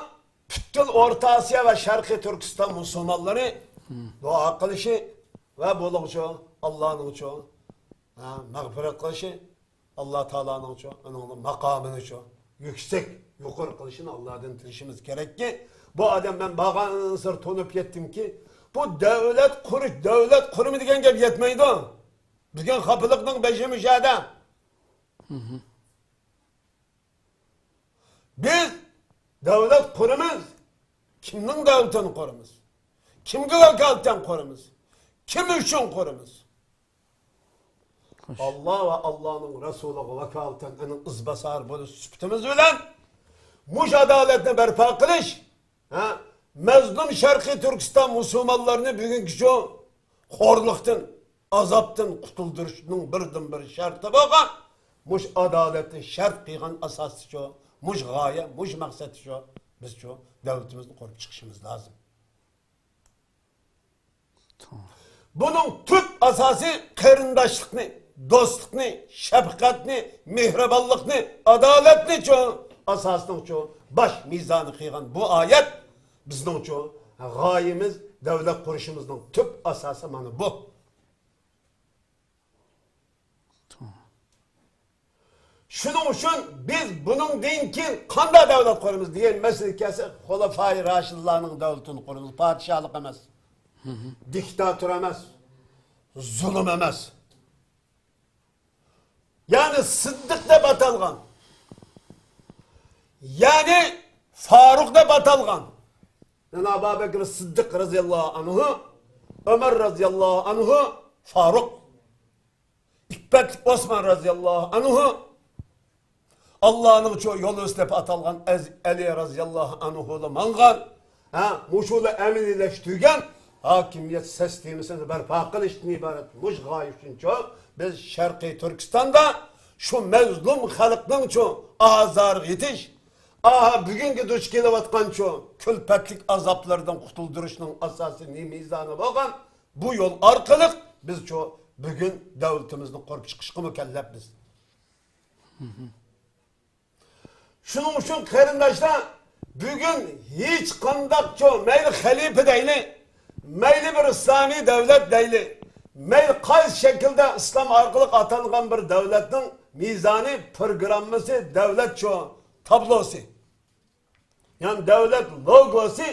پۈتكۈل ئورتا ئاسىيا ۋە شەرقىي تۈركىستان مۇسۇلمانلىرى دۇئا قىلىشى ۋە بۇلارغىچۇ ئاللانىڭچۇ، ھە، مەغپىرەت قىلىشى، ئاللا تائالانىڭچۇ، ئۇنىڭ ماقامىنىچۇ يۈكسەك، يۇقىرى قىلىشىنى ئاللادىن تىلىشىمىز كېرەككى، بۇ ئادەم، مەن بارغانسېرى تونۇپ يەتتىمكى، بۇ دۆلەت قۇرۇش، دۆلەت قۇرۇمى دېگەن گەپ يەتمەيدۇ. بۈگۈن خاپىلىقنىڭ بېشى مۇشۇ يەردە. بىز دۆلەت قۇرىمىز. كىمنىڭ دۆلىتىنى قۇرىمىز؟ كىمگە ۋاكالىتەن قۇرىمىز؟ كىم ئۈچۈن قۇرىمىز؟ خوش. ئاللا ۋە ئاللانىڭ رەسۇلىغا ۋاكالىتەن ئۇنىڭ ئىزباسارى بولۇش سۈپىتىمىز بىلەن مۇشۇ ئادالەتنى بەرپا قىلىش، ھە، مەزلۇم شەرقىي تۈركىستان مۇسۇلمانلىرىنى بۈگۈنكى شۇ خورلۇقتىن، ئازابتىن قۇتۇلدۇرۇشنىڭ بىردىنبىر شەرتى بولغان مۇشۇ ئادالەتنى شەرت قىلغان ئاساستا شۇ، مۇشۇ غايە، مۇشۇ مەقسەتتە شۇ، بىز شۇ دۆلىتىمىزنى قۇرۇپ چىقىشىمىز لازىم. بۇنىڭ تۈپ ئاساسى قېرىنداشلىقنى، دوستلۇقنى، شەپقەتنى، مېھرىبانلىقنى، ئادالەتنىچۇ، ئاساسنىڭچۇ باش مىزانى قىلغان بۇ ئايەت بىزنىڭچۇ غايىمىز، دۆلەت قۇرۇشىمىزنىڭ تۈپ ئاساسى مانا بۇ. شۇنىڭ ئۈچۈن بىز بۇنىڭدىن كېيىن قانداق دۆلەت قۇرىمىز دېگەن مەسىلە كەلسە، خۇلەفائى راشىدلارنىڭ دۆلىتىنى قۇرىمىز، پادىشاھلىق ئەمەس، دىكتاتور ئەمەس، زۇلۇم ئەمەس. يەنى سىددىق دەپ ئاتالغان، يەنى فاروق دەپ ئاتالغان، يەنى ئەبۇ بەكرى سىددىق رەزىياللاھۇ ئەنھۇ، ئۆمەر رەزىياللاھۇ ئەنھۇ، فاروق. ئىپپەتلىك ئوسمان رەزىياللاھۇ ئەنھۇ، ئاللانىڭچۇ يولۋىسى دەپ ئاتالغان ئەز-، ئەلى رەزىياللاھۇ ئەنھۇلا ماڭغان، ھە، مۇشۇلا ئەمەلىيلەشتۈرگەن ھاكىمىيەت سىستېمىسىنى بەرپا قىلىشتىن ئىبارەت مۇشۇ غايە ئۈچۈنچۇ، بىز شەرقىي تۈركىستاندا شۇ مەزلۇم خەلقنىڭچۇ ئازارىغا يېتىش، ئاھا، بۈگۈنكى دۇچ كېلىۋاتقانچۇ كۈلپەتلىك ئازابلىرىدىن قۇتۇلدۇرۇشنىڭ ئاساسىي مىزانى بولغان بۇ يول ئارقىلىق بىزچۇ بۈگۈن دۆلىتىمىزنى قۇرۇپ چىقىشقا مۇكەللەپمىز. شۇنىڭ ئۈچۈن قېرىنداشلار، بۈگۈن ھېچقانداقچۇ مەيلى خەلىپە دەيلى، مەيلى بىر ئىسلامىي دۆلەت دەيلى، مەيلى قايسى شەكىلدە ئىسلام ئارقىلىق ئاتالغان بىر دۆلەتنىڭ مىزانى، پروگراممىسى، دۆلەتچۇ تابلوسى، يەنى دۆلەت لوگوسى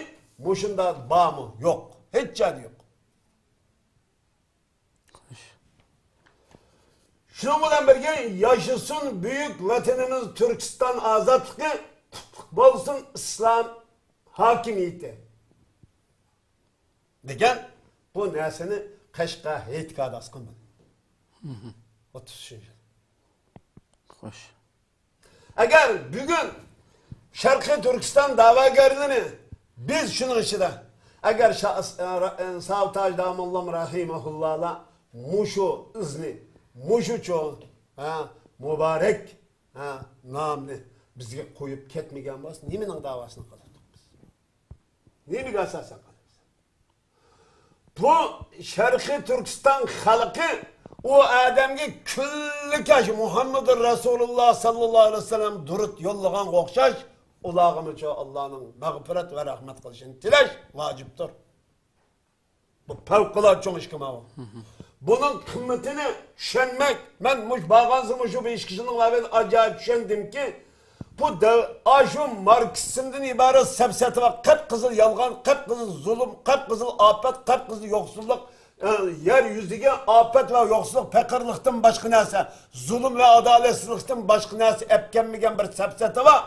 مۇشۇنداق بارمۇ؟ يوق. ھېچ جايدا يوق. شۇنىڭ بىلەن بىرگە، ياشىسۇن بۈيۈك ۋەتىنىمىز تۈركىستان ئازادلىقى، قۇتلۇق بولسۇن ئىسلام ھاكىمىيىتى دېگەن بۇ نەرسىنى قەشقەر ھېيتگاھىدا ئاسقان بولدى. ئوتتۇز ئۈچىنچى يىل. خوش. ئەگەر بۈگۈن شەرقىي تۈركىستان دەۋاگەرلىرى، بىز شۇنىڭ ئىچىدە، ئەگەر شا-، ساۋۇت ھاجى داموللام رەھىمەھۇللالا مۇشۇ ئىزنى، مۇشۇچۇ، ھە، مۇبارەك، ھە، نامنى بىزگە قويۇپ كەتمىگەن بولسا، نېمىنىڭ داۋاسىنى قىلاتتۇق بىز؟ نېمىگە ئاساسەن قىلىمىز؟ بۇ شەرقىي تۈركىستان خەلقى ئۇ ئادەمگە كۈنلۈك ئاشۇ مۇھەممەدۇر رەسۇلۇللا ساللاللاھۇ ئەلەيھى ۋەسەللەم دۇرۇت يوللىغانغا ئوخشاش، ئۇلارغىمۇ شۇ ئاللانىڭ مەغپىرەت ۋە رەھمەت قىلىشىنى تىلەش ۋاجىپتۇر. بۇ پەۋقۇلئاددە چوڭ ئىشكەن ماۋۇ. بۇنىڭ قىممىتىنى چۈشەنمەك، مەن مۇش-، بارغانسېرى مۇشۇ بىر ئىككى يىلنىڭ ئاۋۋالىدا ئاجايىپ چۈشەندىمكى، بۇ دەۋ-، ئاشۇ ماركسىزمدىن ئىبارەت سەپسەتە بار، قىپقىزىل يالغان، قىپقىزىل زۇلۇم، قىپقىزىل ئاپەت، قىپقىزىل يوقسۇللۇق، ئە، يەر يۈزىگە ئاپەت ۋە يوقسۇللۇق، پېقىرلىقتىن باشقا نەرسە، زۇلۇم ۋە ئادالەتسىزلىكتىن باشقا نەرسە ئەپ كەلمىگەن بىر سەپسەتە بار.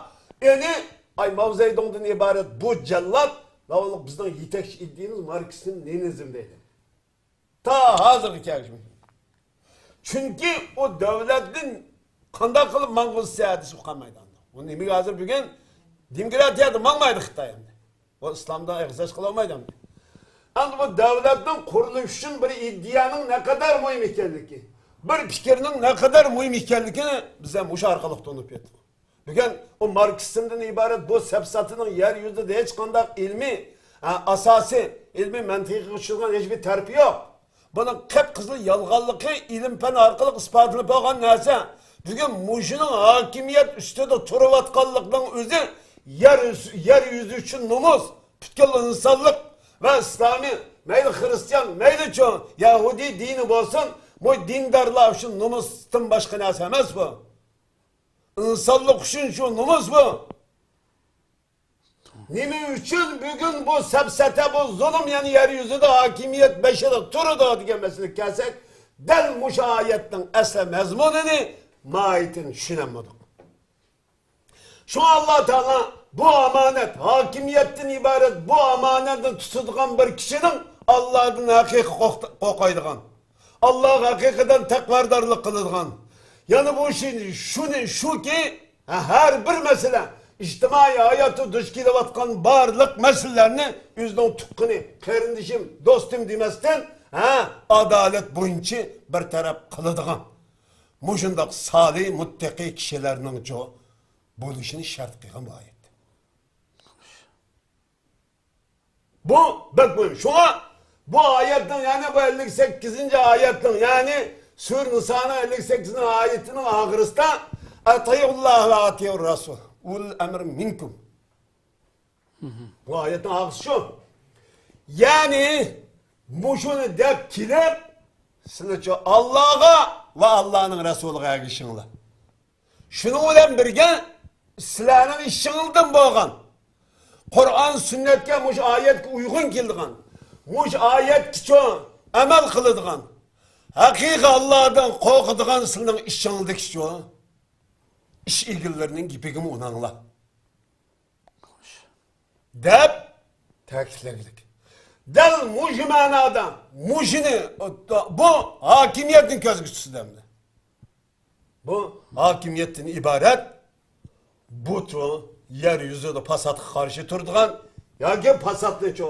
ئېنى، ئاي، ماۋزېدۇڭدىن ئىبارەت بۇ جاللات، ماۋۇلۇق بىزنىڭ يېتەكچى ئىدىيىمىز ماركسىزم، لېنىنىزم دەيدۇ. تا ھازىرغا كەلگۈچە. چۈنكى ئۇ دۆلەتنى قانداق قىلىپ ماڭغۇزسا دېسە، ئۇ قالمايدۇ ئاندىن. ئۇ نېمىگە ھازىر بۈگۈن دېموكراتىيەدە ماڭمايدۇ خىتاي ئەمدى. ئۇ ئىسلامدا ئېغىز ئاچقىلى بولمايدۇ ئەمدى. ئەمدى بۇ دۆلەتنىڭ قۇرۇلۇشى ئۈچۈن بىر ئىدىيەنىڭ نەقەدەر مۇھىم ئىكەنلىكى، بىر پىكىرنىڭ نەقەدەر مۇھىم ئىكەنلىكىنى بىز ھەم مۇشۇ ئارقىلىق تونۇپ يەتتۇق. بۈگۈن ئۇ ماركسىزمدىن ئىبارەت بۇ سەپساتىنىڭ يەر يۈزىدە ھېچقانداق ئىلمىي، ھە، ئاساسىي ئىلمىي مەنتىقىغا چۈشىدىغان ھېچبىر تەرىپى يوق. بۇنىڭ قىپقىزىل يالغانلىقى ئىلىم-پەن ئارقىلىق ئىسپاتلىنىپ بولغان نەرسە. بۈگۈن مۇشۇنىڭ ھاكىمىيەت ئۈستىدە تۇرۇۋاتقانلىقنىڭ ئۆزى يەر، يەر يۈزى ئۈچۈن نومۇس، پۈتكۈل ئىنسانلىق ۋە ئىسلامىي، مەيلى خىرىستىيان، مەيلىچۇ يەھۇدىي دىنى بولسۇن، بۇ دىندارلار ئۈچۈن نومۇستىن باشقا نەرسە ئەمەس بۇ. ئىنسانلىق ئۈچۈن شۇ نومۇس بۇ. نېمە ئۈچۈن بۈگۈن بۇ سەپسەتە، بۇ زۇلۇم يەنە يەر يۈزىدە ھاكىمىيەت بېشىدا تۇرىدۇ دېگەن مەسىلىگە كەلسەك، دەل مۇشۇ ئايەتنىڭ ئەسلى مەزمۇنىنى، ماھىيىتىنى چۈشىنەلمىدۇق. شۇڭا ئاللا تائالا بۇ ئامانەت، ھاكىمىيەتتىن ئىبارەت بۇ ئامانەتنى تۇتىدىغان بىر كىشىنىڭ ئاللادىن ھەقىقىي قورق-، قورقايدىغان، ئاللاغا ھەقىقەتەن تەقۋادارلىق قىلىدىغان. يەنە بۇ شۇ-، شۇنى، شۇكى، ھە، ھەر بىر مەسىلە، ئىجتىمائىي ھاياتتا دۇچ كېلىۋاتقان بارلىق مەسىلىلەرنى ئۆزىنىڭ تۇغقىنى، قېرىندىشىم، دوستۇم دېمەستىن، ھە، ئادالەت بويىچە بىر تەرەپ قىلىدىغان، مۇشۇنداق سالىھ، مۇتتەقىي كىشىلەرنىڭچۇ بولۇشىنى شەرت قىلغان بۇ ئايەت. بۇ بەك مۇھىم. شۇڭا بۇ ئايەتنىڭ، يەنى بۇ ئەللىك سەككىزىنچى ئايەتنىڭ، يەنى سۈرە نىسانىڭ ئەللىك سەككىزىنچى ئايىتىنىڭ ئاخىرىسىدا، «ئەتىئۇللاھە ۋە ئەتىئۇر رەسۇل، ئۇلۇل ئەمرى مىنكۇم.» بۇ ئايەتنىڭ ئاخىرى شۇ. يەنى مۇشۇنى دەپ كېلىپ، سىلەرچۇ ئاللاغا ۋە ئاللانىڭ رەسۇلىغا ئەگىشىڭلار. شۇنىڭ بىلەن بىرگە، سىلەرنىڭ ئىشىڭىزدىن بولغان، قۇرئان سۈننەتكە، مۇشۇ ئايەتكە ئۇيغۇن كېلىدىغان، مۇشۇ ئايەتكىچۇ ئەمەل قىلىدىغان، ھەقىقىي ئاللادىن قورقىدىغان سىلەرنىڭ ئىشىڭىزدىكىچۇ ئىش ئىگىلىرىنىڭ گېپىگىمۇ ئۇناڭلار. دەپ تەكىتلىگۈلۈك. دەل مۇشۇ مەنادا، مۇشۇنى، بۇ ھاكىمىيەتنى كۆزگە تۇتسا ئەمدى. بۇ ھاكىمىيەتتىن ئىبارەت، بۇچۇ يەر يۈزىدە پاساتقا قارشى تۇرىدىغان ياكى پاساتنىچۇ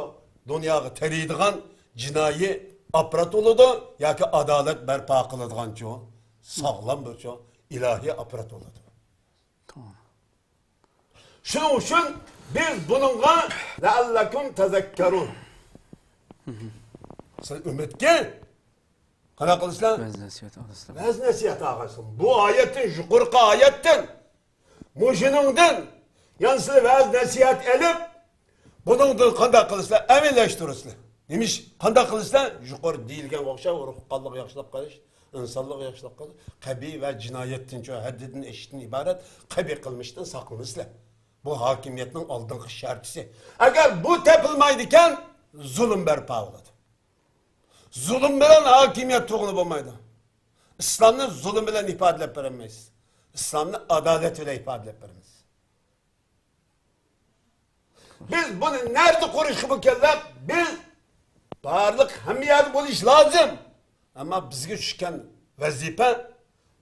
دۇنياغا تېرىيدىغان جىنايى ئاپپارات بولىدۇ ياكى ئادالەت بەرپا قىلىدىغانچۇ ساغلام بىرچۇ ئىلاھىي ئاپپارات بولىدۇ. تامام. شۇنىڭ ئۈچۈن بىز بۇنىڭغا لەئەللەكۇم تەزەككەرۇن. سىلەر ئۈمىدكە قانداق قىلىسىلەر؟ ۋەز نەسىھەت ئالىسىلەر. ۋەز نەسىھەت ئالغايسىلەر. بۇ ئايەتتىن، يۇقىرىقى ئايەتتىن، مۇشۇنىڭدىن، يەنى سىلەر ۋەز نەسىھەت ئېلىپ، بۇنىڭدىن قانداق قىلىسىلەر؟ ئەمەلىيلەشتۈرىسىلەر. نېمە ئىش؟ قانداق قىلىسىلەر؟ يۇقىرى دېيىلگەنگە ئوخشاش روھ-، قانلىققا ياخشىلىق قىلىش، ئىنسانلىققا ياخشىلىق قىلىش، قەبىھ ۋە جىنايەتتىنچۇ، ھەددىدىن ئېشىشتىن ئىبارەت قەبىھ قىلمىشتىن ساقلىنىسىلەر. بۇ ھاكىمىيەتنىڭ ئالدىنقى شەرتىسى. ئەگەر بۇ تېپىلمايدىكەن، زۇلۇم بەرپا بولىدۇ. زۇلۇم بىلەن ھاكىمىيەت تۇرغىلى بولمايدۇ. ئىسلامنى زۇلۇم بىلەن ئىپادىلەپ بېرەلمەيسىز. ئىسلامنى ئادالەت بىلەن ئىپادىلەپ بېرىمىز. بىز بۇنى نەدە قۇرۇشقا مۇكەللەپ؟ بىز بارلىق ھەممە يەردە بولۇش لازىم. ئەمما بىزگە چۈشكەن ۋەزىپە،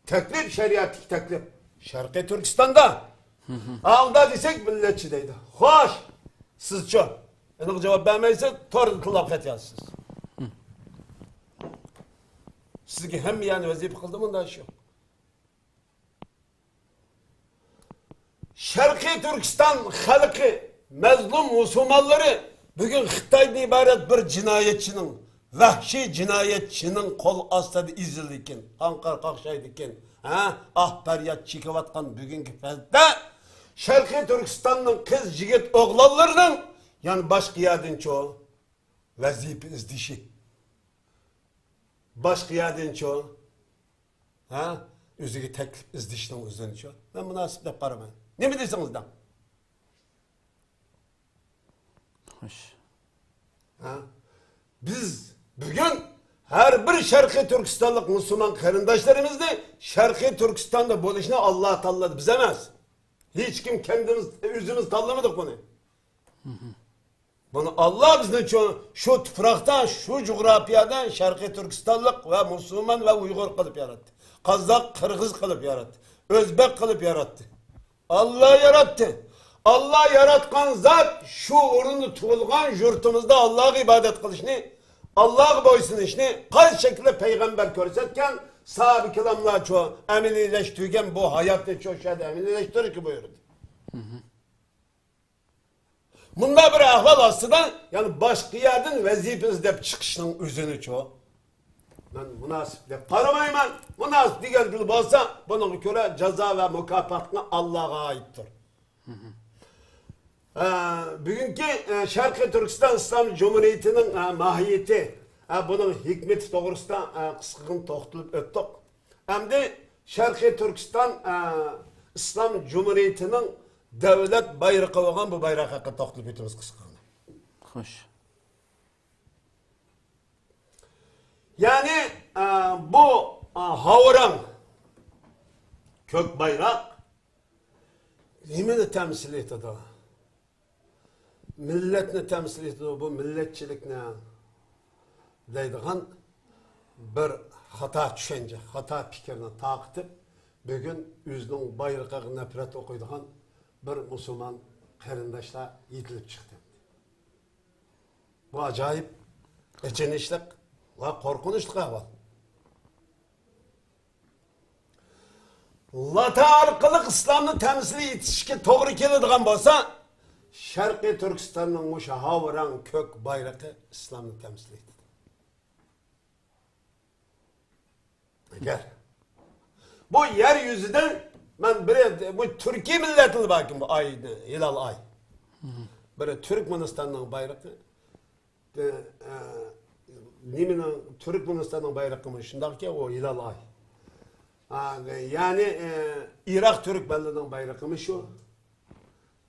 تەكلىپ، شەرىئەتلىك تەكلىپ. شەرقىي تۈركىستاندا ئالدا دېسەك، مىللەتچى دەيدۇ. خوش، سىزچۇ؟ ئېنىق جاۋاب بەرمەيسىز، توردا تىللاپ خەت يازىسىز. سىزگە ھەممە يەرنى ۋەزىپە قىلدى، مۇنداق ئىش يوق. شەرقىي تۈركىستان خەلقى، مەزلۇم مۇسۇلمانلىرى بۈگۈن خىتايدىن ئىبارەت بىر جىنايەتچىنىڭ، ۋەھشىي جىنايەتچىنىڭ قول ئاستىدا ئېزىلىدىكەن، قاڭقار قاقشايدىكەن، ھە؟ ئاھ پەرياد چېكىۋاتقان بۈگۈنكى پەستە شەرقىي تۈركىستاننىڭ قىز يىگىت ئوغلانلىرىنىڭ يەنە باشقا يەردىنچۇ ۋەزىپە ئىزدىشى، باشقا يەردىنچۇ، ھە؟ ئۆزىگە تەكلىپ ئىزدىشىنىڭ ئۆزىنىچۇ؟ مەن مۇناسىپ دەپ قارىمايمەن. نېمە دېسىڭىز دەڭ. خوش. ھە؟ بىز بۈگۈن ھەر بىر شەرقىي تۈركىستانلىق مۇسۇلمان قېرىنداشلىرىمىزنى شەرقىي تۈركىستاندا بولۇشنى ئاللا تاللىدى، بىز ئەمەس. ھېچكىم كەندىمىز، ئۆزىمىز تاللىمىدۇق بۇنى. بۇنى ئاللا بىزنى شۇ، شۇ تۇپراقتا، شۇ جۇغراپىيەدە شەرقىي تۈركىستانلىق ۋە مۇسۇلمان ۋە ئۇيغۇر قىلىپ ياراتتى. قازاق، قىرغىز قىلىپ ياراتتى. ئۆزبەك قىلىپ ياراتتى. ئاللا ياراتتى. ئاللا ياراتقان زات شۇ ئورۇندا تۇغۇلغان يۇرتىمىزدا ئاللاغا ئىبادەت قىلىشنى، ئاللاغا بويسۇنۇشنى قايسى شەكىلدە پەيغەمبەر كۆرسەتكەن، ساھابە كىراملارچۇ ئەمەلىيلەشتۈرگەن بۇ ھاياتنى شۇ يەردە ئەمەلىيلەشتۈرۈشكە بۇيرۇدى. مۇنداق بىر ئەھۋال ئاستىدا، يەنى باشقا يەردىن ۋەزىپە ئىزدەپ چىقىشنىڭ ئۆزىنىچۇ؟ مەن مۇناسىپ دەپ قارىمايمەن. مۇناسىپ دېگەنلا بولسا، بۇنىڭغا كۆرە جازا ۋە مۇكاپاتمۇ ئاللاغا ئائىتتۇر. ئە، بۈگۈنكى، ئە، شەرقىي تۈركىستان ئىسلام جۇمھۇرىيىتىنىڭ، ئە، ماھىيىتى، ئە، بۇنىڭ ھېكمىتى توغرىسىدا، ئە، قىسقىغىنە توختىلىپ ئۆتتۇق. ئەمدى شەرقىي تۈركىستان، ئە، ئىسلام جۇمھۇرىيىتىنىڭ دۆلەت بايرىقى بولغان بۇ بايراق ھەققىدە توختىلىپ ئۆتىمىز قىسقىغىنە. خوش. يەنى، ئە، بۇ، ئە، ھاۋراڭ كۆك بايراق نېمىنى تەمسىل ئېتىدۇ؟ مىللەتنى تەمسىل ئېتىدۇ، بۇ مىللەتچىلىكنى دەيدىغان بىر خاتا چۈشەنچە، خاتا پىكىرنى تارقىتىپ، بۈگۈن ئۆزىنىڭ بايرىقىغا نەپرەت ئوقۇيدىغان بىر مۇسۇلمان قېرىنداشلار يېتىلىپ چىقتى. بۇ ئاجايىپ ئېچىنىشلىق ۋە قورقۇنچلۇق ئەھۋال. لاتا ئارقىلىق ئىسلامنى تەمسىل ئېتىشكە توغرا كېلىدىغان بولسا، شەرقىي تۈركىستاننىڭ مۇشۇ ھاۋراڭ كۆك بايرىقى ئىسلامنى تەمسىل ئېتىدۇ. ئەگەر بۇ يەر يۈزىدىن مەن بىر، بۇ تۈركىي مىللەتلەر باركەن، بۇ ئاي، ھىلال ئاي. بىرى تۈركمەنىستاننىڭ بايرىقى، ئە، نېمىنىڭ، تۈركمەنىستاننىڭ بايرىقىمۇ شۇنداقكەن، ئۇ ھىلال ئاي. ئا، يەنى، ئە، ئىراق تۈركمەنلىرىنىڭ بايرىقىمۇ شۇ،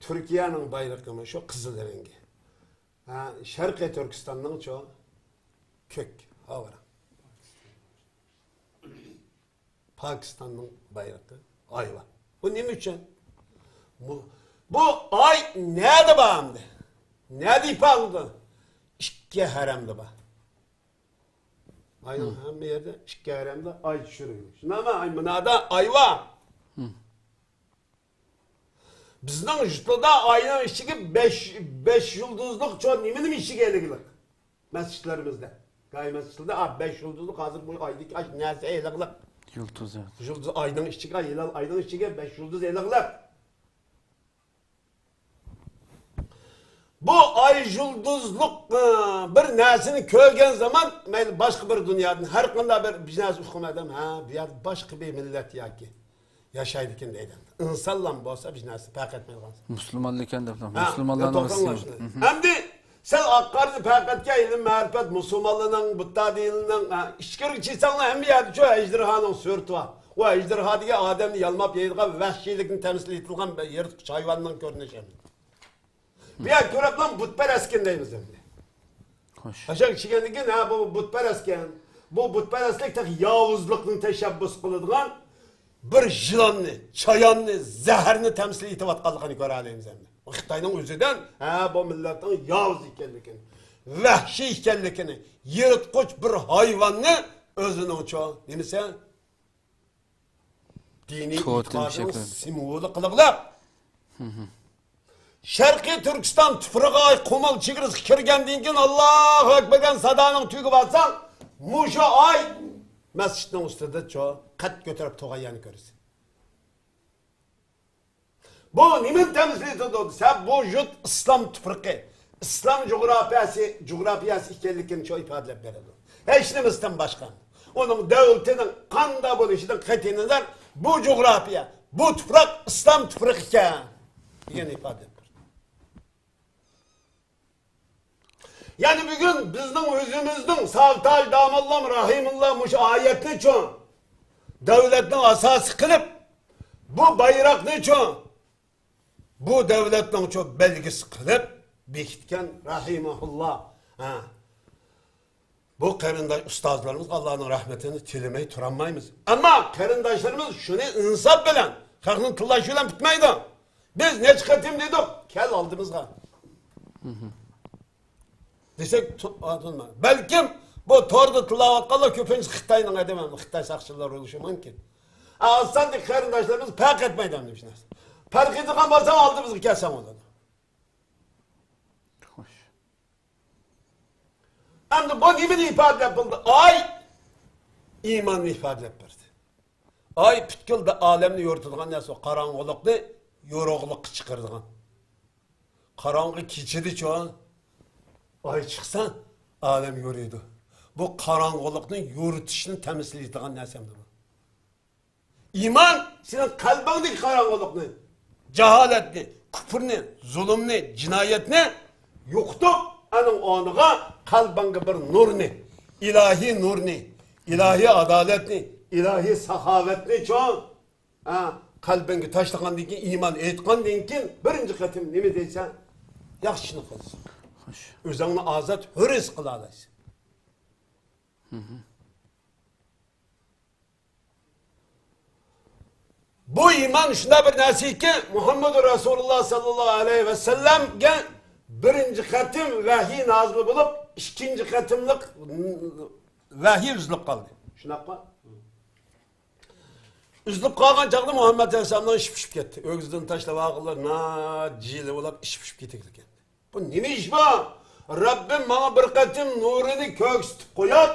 تۈركىيەنىڭ بايرىقىمۇ شۇ، قىزىل رەڭگى. ھە، شەرقىي تۈركىستاننىڭچۇ؟ كۆك، ھاۋراڭ. پاكىستاننىڭ بايرىقى ئايۋا. بۇ نېمە ئۈچۈن؟ بۇ، بۇ ئاي نەدە بار ئەمدى؟ نەدە ئىپادىلىنىدۇ؟ ئىككى ھەرەمدە بار. ئاينىڭ ھەممە يەردە ئىككى ھەرەمدە ئاي چۈشۈرۈلگەن. شۇنداقمۇ؟ ئاي مۇنادا ئايۋا. بىزنىڭ يۇرتلىدا ئاينىڭ ئىچىگە بەش، بەش يۇلدۇزلۇق چوڭ نېمىنىمۇ ئىچىگە ئېلىغلىق. مەسچىتلىرىمىزدە. گاھى مەسچىتلەردە، ئا، بەش يۇلدۇزلۇق، ھازىر بۇ ئايدىكى ئاش نەرسە ئېلىغلىق. يۇلتۇز، يۇلتۇز ئاينىڭ ئىچىگە، ھىلال ئاينىڭ ئىچىگە بەش يۇلدۇز ئېلىغلىق. بۇ ئاي يۇلدۇزلۇق، ئى، بىر نەرسىنى كۆرگەن زامان، مەيلى باشقا بىر دۇنيادىن، ھەر قانداق بىر، بىر نەرسە ئۇققان ئادەم، ھە، بۇ يەردە باشقا بىر مىللەت ياكى ياشايدىكەن دەيدۇ. ئىنسانلارمۇ بولسا بىر نەرسە پەرق ئەتمەيدىغان. مۇسۇلمانلىكەن دەپ، ھە، مۇسۇلمانلارنىڭ توختاڭلار شۇنى. ئەمدى سەل ئاق قارىنى پەرقەتكە ئىلىم مەرىپەت مۇسۇلمانلارنىڭ، بۇددا دىنىنىڭ، ھە، ئىچكىرىگە چىقساڭلار ھەممە يەردە شۇ ئەجدىھانىڭ سۈرىتى بار. ئۇ ئەجدىھا دېگەن ئادەمنى يالماپ يەيدىغان ۋەھشىيلىكنى تەمسىل ئېتىلغان بىر يىرتقۇچ ھايۋاننىڭ كۆرۈنۈشى ئەمدى. بۇ يەر كۆرۈپلا بۇتپەرەسكەن دەيمىز ئەمدى. خوش. ئاشۇ كىشىگەندىن كېيىن، ھە، بۇ بۇتپەرەسكەن. بۇ بۇتپەرەسلىك تېخى ياۋۇزلۇقنى تەشەببۇس قىلىدىغان بىر يىلاننى، چاياننى، زەھەرنى تەمسىل ئېتىۋاتقانلىقىنى كۆرەلەيمىز ئەمدى. خىتاينىڭ ئۆزىدىن، ھە، بۇ مىللەتنىڭ ياۋۇز ئىكەنلىكىنى، ۋەھشىي ئىكەنلىكىنى، يىرتقۇچ بىر ھايۋاننى ئۆزىنىڭچۇ، نېمىسى؟ دىنىي توتېم ئېتىقادىنىڭ شەكلىدە. سىمۋولى قىلىۋالاپ، شەرقىي تۈركىستان تۇپرىقىغا قۇمۇل چېگرىسىغا كىرگەندىن كېيىن، «ئاللاھۇ ئەكبەر» دېگەن سادانىڭ تۈۋىگە بارساڭ، مۇشۇ ئاي مەسچىتنىڭ ئۈستىدە چۇ قەد كۆتۈرۈپ تۇرغان يەرنى كۆرىسەن. بۇ نېمىنى تەمسىل ئېتىدۇ دېسە، بۇ يۇرت ئىسلام تۇپرىقى، ئىسلام جۇغراپىيەسى، جۇغراپىيەسى ئىكەنلىكىنى شۇ ئىپادىلەپ بېرىدۇ. ھېچ نېمىسىدىن باشقا. ئۇنىڭ دۆلىتىنىڭ قانداق بولۇشىدىن قەتئىينەزەر، بۇ جۇغراپىيە، بۇ تۇپراق ئىسلام تۇپرىقى ئىكەن، دېگەن ئىپادىلەپ بېرىدۇ. يەنى بۈگۈن بىزنىڭ ئۆزىمىزنىڭ ساۋتاج داموللام رەھىمۇللا مۇشۇ ئايەتنىچۇ دۆلەتنىڭ ئاساسى قىلىپ، بۇ بايراقنىچۇ بۇ دۆلەتنىڭچۇ بەلگىسى قىلىپ بېكىتكەن رەھىمەھۇللا. ھە. بۇ قېرىنداش ئۇستازلىرىمىزغا ئاللانىڭ رەھمىتىنى تىلىمەي تۇرالمايمىز. ئەمما قېرىنداشلىرىمىز شۇنى ئىنساپ بىلەن، خەقنى تىللاش بىلەن پۈتمەيدۇ. بىز نەچچە قېتىم دېدۇق، كەل ئالدىمىزغا. دېسەك، تۇ-، ئا، تۇنما. بەلكىم بۇ توردا تىللاۋاتقانلار كۆپىنچىسى خىتاينىڭ ئادىمى، خىتاي ساقچىلىرى بولۇشى مۇمكىن. ئاز ساندىكى قېرىنداشلىرىمىز پەرق ئەتمەيدۇ ئەمدى شۇ نەرسە. پەرق ئېتىدىغان بولسا ئالدىمىزغا كەلسەڭ بولىدۇ. خوش. ئەمدى بۇ نېمىنى ئىپادىلەپ بولدى؟ ئاي ئىماننى ئىپادىلەپ بەردى. ئاي پۈتكۈل ئالەمنى يورۇتىدىغان نەرسە، قاراڭغۇلۇقنى يورۇقلۇققا چىقىرىدىغان. قاراڭغۇ كېچىدىچۇ ئاي چىقسا، ئالەم يورۇيدۇ. بۇ قاراڭغۇلۇقنى يورۇتۇشنى تەمسىل ئېتىدىغان نەرسە ئەمدى بۇ. ئىمان سېنىڭ قەلبىڭدىكى قاراڭغۇلۇقنى، جاھالەتنى، كۇپرنى، زۇلۇمنى، جىنايەتنى يوقىتىپ، ئەنىڭ ئورنىغا قەلبىڭگە بىر نۇرنى، ئىلاھىي نۇرنى، ئىلاھىي ئادالەتنى، ئىلاھىي ساخاۋەتنىچۇ، ھە، قەلبىڭگە تاشلىغاندىن كېيىن، ئىمان ئېيتقاندىن كېيىن، بىرىنچى قېتىم نېمە دەيسەن؟ ياخشى ئىشنى قىلىسەن. خوش. ئۆزۈڭنى ئازاد، ھۆر ھېس قىلالايسەن. بۇ ئىمان شۇنداق بىر نەرسىكى، مۇھەممەدۇ رەسۇلۇللا ساللاللاھۇ ئەلەيھى ۋەسەللەمگە بىرىنچى قېتىم ۋەھىي نازىل بولۇپ، ئىككىنچى قېتىملىق ۋەھىي ئۈزۈلۈپ قالدى. شۇنداققۇ؟ ئۈزۈلۈپ قالغان چاغدا مۇھەممەد ئەلەيھىسسالامنىڭ ئىشى پۇشۇپ كەتتى. ئۆگزىدىن تاشلاپ ئالغانلار ناجىلە بولۇپ ئىشى پۇشۇپ كېتىدىكەن. بۇ نېمە ئىش بۇ؟ رەببىم ماڭا بىر قېتىم نۇرىنى كۆرسىتىپ قويۇپ،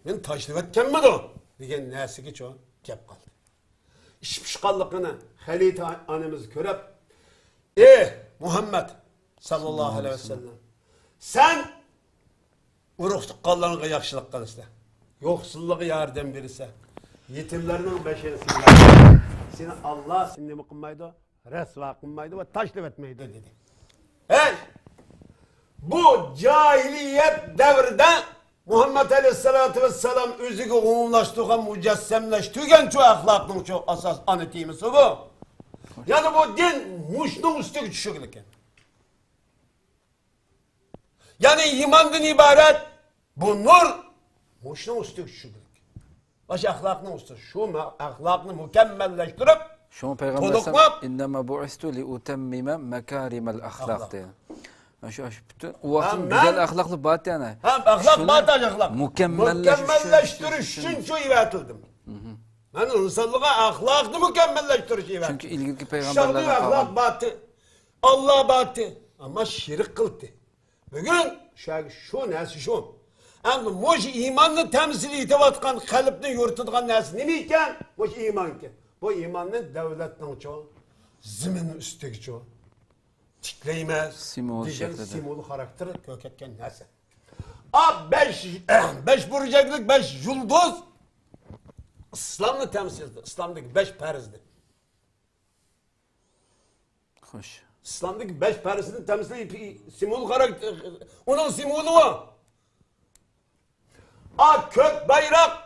مېنى تاشلىۋەتكەنمىدۇ؟ دېگەن نەرسىگىچۇ گەپ قالدى. ئىش پۇشقانلىقىنى خەلىپە ئانىمىز كۆرۈپ، ئى مۇھەممەد ساللاللاھۇ ئەلەيھى ۋەسەللەم، سەن ئۇرۇق تۇغقانلارغا ياخشىلىق قىلىسەن، يوقسۇللارغا ياردەم بېرىسەن، يېتىملەرنىڭ بېشىنى سىلايسەن، سېنى ئاللا سېنى نېمە قىلمايدۇ؟ رەسۋا قىلمايدۇ ۋە تاشلىۋەتمەيدۇ، دېدى. ھەي، بۇ جاھىلىيەت دەۋرىدە مۇھەممەد ئەلەيھىسسالاتۇ ۋەسسالام ئۆزىگە ئومۇملاشتۇرغان، مۇجەسسەملەشتۈرگەنچۇ ئەخلاقنىڭچۇ ئاساس ئانا تېمىسى بۇ. يەنى بۇ دىن مۇشۇنىڭ ئۈستىگە چۈشۈرۈلگەن. يەنى ئىماندىن ئىبارەت بۇ نۇر مۇشۇنىڭ ئۈستىگە چۈشۈرۈلگەن. باشقا ئەخلاقنىڭ ئۈستىدە شۇ مە-، ئەخلاقنى مۇكەممەللەشتۈرۈپ، شۇڭا پەيغەمبەر ئەلەيھىسسالام، تولۇقلاپ، «ئىننەما بۇئىستۇ لىئۇتەممىمە مەكارىمەل ئەخلاق» ئەخلاق. دېگەن. شۇ، شۇ پۈتۈن ئۇ ۋاقىتنىڭ ھە، گۈزەل مەن ئەخلاقلىرى بار ئەتە. ھە، ئەخلاق شۇنى بار ئەتە، ئەخلاق. مۇكەممەللەشتۈرۈش ئۈچۈن شۇ يەۋەتىلدىم. مەن ئىنسانلارغا ئەخلاقنى مۇكەممەللەشتۈرۈش يەۋەتىلدىم. چۈنكى ئىلگىرىكى پەيغەمبەرلەردە ئەخلاق بار ئىدى. ئاللا بار ئىدى. ئەمما شېرىك قىلدى. بۈگۈن شۇ، شۇ نەرسە شۇ. ئەمدى مۇشۇ ئىماننى تەمسىل ئېتىۋاتقان قەلبنى يورۇتىدىغان نەرسە نېمە ئىكەن؟ مۇشۇ ئىمان ئىكەن. بۇ ئىماننى دۆلەتنىڭچۇ، زېمىن ئۈستىگىچۇ تىكلەيمىز سىمۋول دېگەن شەكلىدە. سىمۋول خاراكتېر كۆرسەتكەن نەرسە. ئا، بەش، بەش بۇرجەكلىك بەش يۇلدۇز ئىسلامنى تەمسىل ئېتىدۇ. ئىسلامدىكى بەش پەرزنى. خوش. ئىسلامدىكى بەش پەرزنى تەمسىل سىمۋول خاراكتېر، ئۇنىڭ سىمۋولى بۇ. ئا، كۆك بايراق.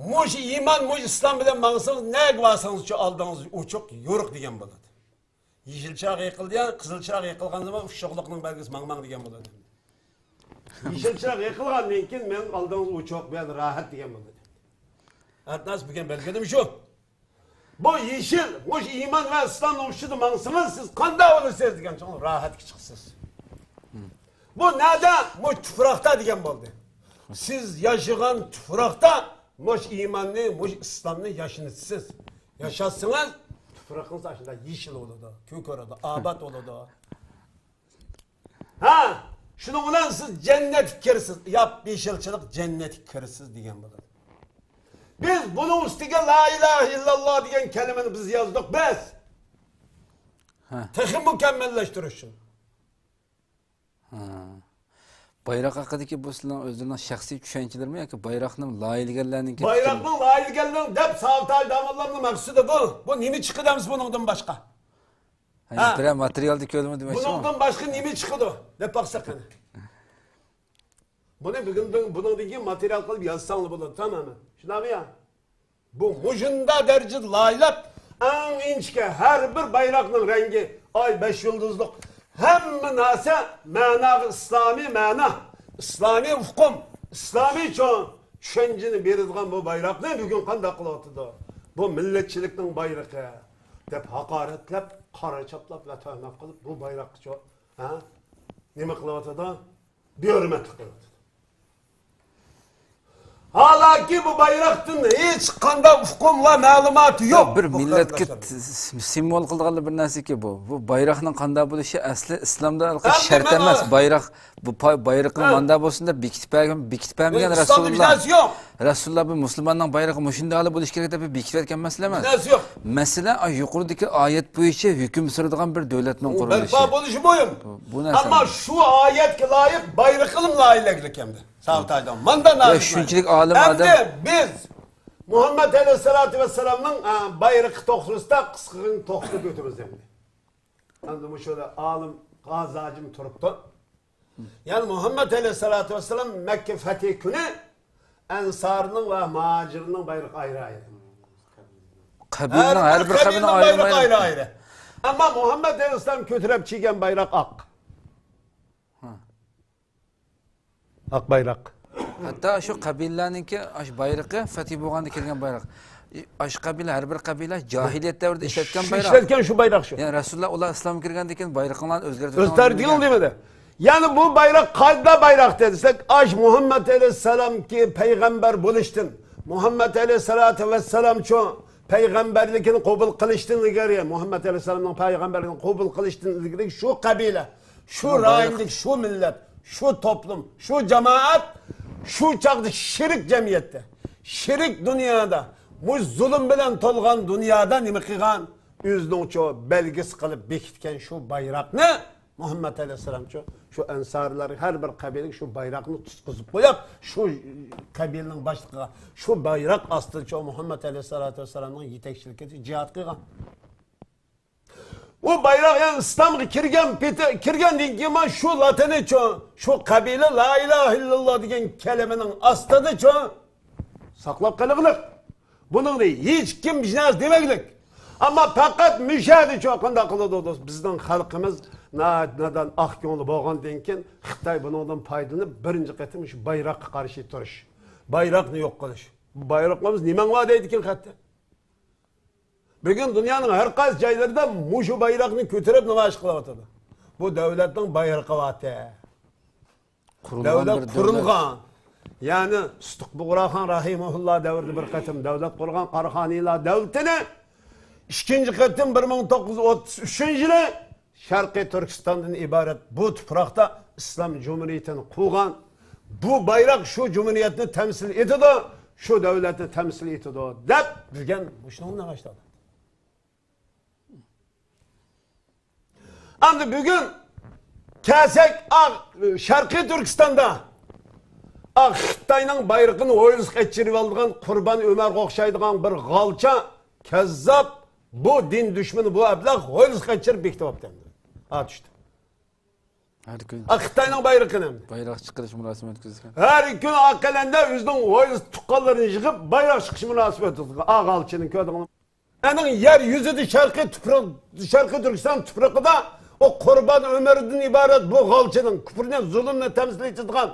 مۇشۇ ئىمان، مۇشۇ ئىسلام بىلەن ماڭسىڭىز، نەگە بارسىڭىزچۇ ئالدىڭىز ئوچۇق، يورۇق دېگەن بولىدۇ. يېشىل چىراغ يېقىلدى، قىزىل چىراغ يېقىلغان زامان ئۇششۇقلۇقنىڭ بەلگىسى، ماڭماڭ دېگەن بولىدۇ. يېشىل چىراغ يېقىلغاندىن كېيىن مېنىڭ ئالدىڭىزغا ئۇچۇپ، بۇ يەردە راھەت دېگەن بولدى. ئەتناس بۈگۈن بەلگىلىمى شۇ. بۇ يېشىل، مۇشۇ ئىمان ۋە ئىسلامنىڭ ئۈستىدە ماڭسىڭىز، سىز قانداق بولىسىز دېگەن چوڭ راھەتكە چىقىسىز. بۇ نەدە؟ مۇشۇ تۇپراقتا دېگەن بولدى. سىز ياشىغان تۇپراقتا مۇشۇ ئىماننى، مۇشۇ ئىسلامنى ياشنىتىسىز. ياشاتسىڭىز، تۇپرىقىڭىز ئاشۇنداق يېشىل بولىدۇ، كۆكىرىدۇ، ئاباد بولىدۇ. ھە، شۇنىڭ بىلەن سىز جەننەتكە كىرىسىز. ياپيېشىلچىلىق، جەننەتكە كىرىسىز دېگەن بولىدۇ. بىز بۇنىڭ ئۈستىگە لا ئىلاھە ئىللاللا دېگەن كەلىمىنى بىز يازدۇق، بىز. ھە. تېخى مۇكەممەللەشتۈرۈش ئۈچۈن. ھە. بايراق ھەققىدىكى بۇ سىلەرنىڭ ئۆزلىرىنىڭ شەخسىي چۈشەنچىلىرىمۇ ياكى بايراقنى لايىھەلىگەنلەرنىڭكى پىكرىمۇ؟ بايراقنىڭ لايىھەلىگەنلىرىنىڭ دەپ ساۋۇت ھاجى داموللامنىڭ مەقسىتى بۇ. بۇ نېمە چىقىدۇ ئەمسە بۇنىڭدىن باشقا؟ ھە، ھە. بىرەر ماتېرىيالدا كۆردىمۇ دېمەكچىمۇ؟ بۇنىڭدىن باشقا نېمە چىقىدۇ دەپ باقساق قېنى. بۇنى بۈگۈن، بۇنىڭدىن كېيىن ماتېرىيال قىلىپ يازساڭلار بولىدۇ، تامامەن. شۇنداقمۇ يا؟ بۇ مۇشۇنداق دەرىجىدە لايىھەلەپ، ئەڭ ئىنچىكە ھەر بىر بايراقنىڭ رەڭگى، ئاي، بەش يۇلدۇزلۇق، ھەممە نەرسە مەناغا ئىسلامىي مەنا، ئىسلامىي ئۇقۇم، ئىسلامىي چوڭ چۈشەنچىنى بېرىدىغان بۇ بايراقنى بۈگۈن قانداق قىلىۋاتىدۇ؟ بۇ مىللەتچىلىكنىڭ بايرىقى دەپ ھاقارەتلەپ، قارا چاپلاپ ۋە تۆھمەت قىلىپ، بۇ بايراققا چو-، ھە؟ نېمە قىلىۋاتىدۇ؟ بىھۆرمەتلىك قىلىۋاتىدۇ. ھالەنكى بۇ بايراقتىن ھېچقانداق ئۇقۇم ۋە مەلۇماتى يوق. بىر بۇ مىللەتكە قېرىنداشلار. ت-، سىمۋول قىلىدىغان بىر نەرسىكى بۇ. بۇ بايراقنىڭ قانداق بولۇشى ئەسلى ئىسلامدا ھېلىقى ئەمدى شەرت مانا ئەمەس. بايراق، بۇ پا-، بايرىقىڭ ھە. مانداق بولسۇن دەپ بېكىتىپ بەرگەن، بېكىتىپ بەرمىگەن بۇ ئىسلامدا رەسۇلۇللا. بىر نەرسە يوق. رەسۇلۇللا بىر مۇسۇلماننىڭ بايرىقى مۇشۇنداق بولۇشى كېرەك دەپ بېكىتىپ بەرگەن مەسىلە ئەمەس. بىر نەرسە يوق. مەسىلە، ئا، يۇقىرىدىكى ئايەت بويىچە ھۆكۈم سۈرىدىغان بىر دۆلەتنىڭ ئۇ قۇرۇلۇشى. بەرپا بولۇشى مۇھىم. بۇ، بۇ نەرسە ئەمما مۇھىم. شۇ ئايەتكە لايىق بايرىقىنىمۇ لايىھەلەگىلى كەمدى. ساۋۇت ھاجى داموللا. ماندا يا، نازۇك شۇنچىلىك ئالىم ئەمدى ئادەم. بىز مۇھەممەد ئەلەيھىسسالاتۇ ۋەسسالامنىڭ، ئە، بايرىقى توغرىسىدا قىسقىغىنە توختىلىپ ئۆتىمىز ئەمدى. ئەمدى مۇشۇ ئالىم غازى ھاجىم تۇرۇپتۇ. يەنى مۇھەممەد ئەلەيھىسسالاتۇ ۋەسسالام مەككە فەتھى كۈنى ئەنسارنىڭ ۋە مۇھاجىرنىڭ بايرىقى ئايرى ئايرى. قەبىلىنىڭ، ھەر بىر قەبىلىنىڭ بايرىقى ئايرى ئايرى. ئەمما مۇھەممەد ئەلەيھىسسالام كۆتۈرۈپ كىيگەن بايراق ئاق. ھە. ئاق بايراق. ھەتتا شۇ قەبىلىلەرنىڭكى ئاشۇ بايرىقى فەتھى بولغاندا كىرگەن بايراق. ئاشۇ قەبىلە، ھەر بىر قەبىلە جاھىلىيەت دەۋرىدە ئىشلەتكەن شۇ بايراق. ئىشلەتكەن شۇ بايراق شۇ. يەنى رەسۇلۇللا ئۇلار ئىسلامغا كىرگەندىن كېيىن بايرىقىڭلارنى ئۆزگەرتىۋېتىڭلار دېمىدى. يەنى بۇ بايراق قانداق بايراق دېسەك، ئاش مۇھەممەد ئەلەيھىسسالامكى پەيغەمبەر بولۇشتىن، مۇھەممەد ئەلەيھىسسالاتۇ ۋەسسالامچۇ پەيغەمبەرلىكىنى قوبۇل قىلىشتىن ئىلگىرى، مۇھەممەد ئەلەيھىسسالامنىڭ پەيغەمبەرلىكىنى قوبۇل قىلىشتىن ئىلگىرى شۇ قەبىلە، شۇ رايوندىكى شۇ مىللەت، شۇ توپلۇم، شۇ جامائەت شۇ چاغدا شېرىك جەمئىيەتتە، شېرىك دۇنيادا، مۇشۇ زۇلۇم بىلەن تولغان دۇنيادا نېمە قىلغان؟ ئۆزىنىڭچۇ بەلگىسى قىلىپ بېكىتكەن شۇ بايراقنى مۇھەممەد ئەلەيھىسسالامچۇ شۇ ئەنسارلار ھەر بىر قەبىلىگە شۇ بايراقنى تۇتقۇزۇپ قويۇپ، شۇ قەبىلىنىڭ باشلىقىغا شۇ بايراق ئاستىدىچۇ مۇھەممەد ئەلەيھىسسالاتۇ ۋەسسالامنىڭ يېتەكچىلىكىدە جىھاد قىلغان. ئۇ بايراق يەنى ئىسلامغا كىرگەن پېتى، كىرگەندىن كېيىنمۇ شۇ لاتىنىچۇ، شۇ قەبىلە لا ئىلاھە ئىللاللا دېگەن كەلىمىنىڭ ئاستىدىچۇ ساقلاپ قېلىغلىق. بۇنىڭدا ھېچكىم ھېچ نەرسە دېمەكلىك. ئەمما پەقەت مۇشەدىچۇ قانداق قىلىدۇ دوست؟ بىزنىڭ خەلقىمىز ناھايىتى نادان، ئاق كۆڭۈل بولغاندىن كېيىن خىتاي بۇنىڭدىن پايدىلىنىپ بىرىنچى قېتىم شۇ بايراققا قارشى تۇرۇش، بايراقنى يوق قىلىش. بايراقلىرىمىز نېمەڭلار دەيدىكىن خەتتە. بۈگۈن دۇنيانىڭ ھەر قايسى جايلىرىدا مۇشۇ بايراقنى كۆتۈرۈپ نامايىش قىلىۋاتىدۇ. بۇ دۆلەتنىڭ بايرىقى بارتى. دۆلەت قۇرۇلغان. يەنى سۇتۇق بۇغراخان رەھىمەھۇللا دەۋرىدە بىر قېتىم دۆلەت قۇرغان قاراخانىيلار دۆلىتىنى ئىككىنچى قېتىم بىر مىڭ توققۇز يۈز ئوتتۇز ئۈچىنچى يىلى شەرقىي تۈركىستاندىن ئىبارەت بۇ تۇپراقتا ئىسلام جۇمھۇرىيىتىنى قۇرغان. بۇ بايراق شۇ جۇمھۇرىيەتنى تەمسىل ئېتىدۇ، شۇ دۆلەتنى تەمسىل ئېتىدۇ دەپ دېگەن مۇشۇنىڭ باشلاندى. ئەمدى بۈگۈن كەلسەك، ئا، شەرقىي تۈركىستاندا، ئا، خىتاينىڭ بايرىقىنى ھويلىسىغا قېچىرىۋالىدىغان قۇربان ئۆمەرگە ئوخشايدىغان بىر غالچا، كەززاپ، بۇ دىن دۈشمىنى، بۇ ئەبلەخ ھويلىسىغا قېچىرىپ بېكىتىۋاپتۇ ئەمدى. ئا، چۈشتى. ھەر كۈن. ئا، خىتاينىڭ بايرىقىنى ئەمدى. بايراق چىقىرىش مۇراسىمى ئۆتكۈزگەن. ھەر كۈن ئا قەلەندە ئۆزىنىڭ ھويلىسى تۇغقانلىرىنى يىغىپ، بايراق چىقىش مۇراسىمى ئۆتكۈزگەن. ئا، غالچىنى كۆردۈڭلارمۇ؟ ئەنىڭ يەر يۈزىدە شەرقىي تۇپرا-، شەرقىي تۈركىستان تۇپرىقىدا ئۇ قۇربان ئۆمەردىن ئىبارەت بۇ غالچىنىڭ، كۇفرنى، زۇلۇمنى تەمسىل ئېتىدىغان،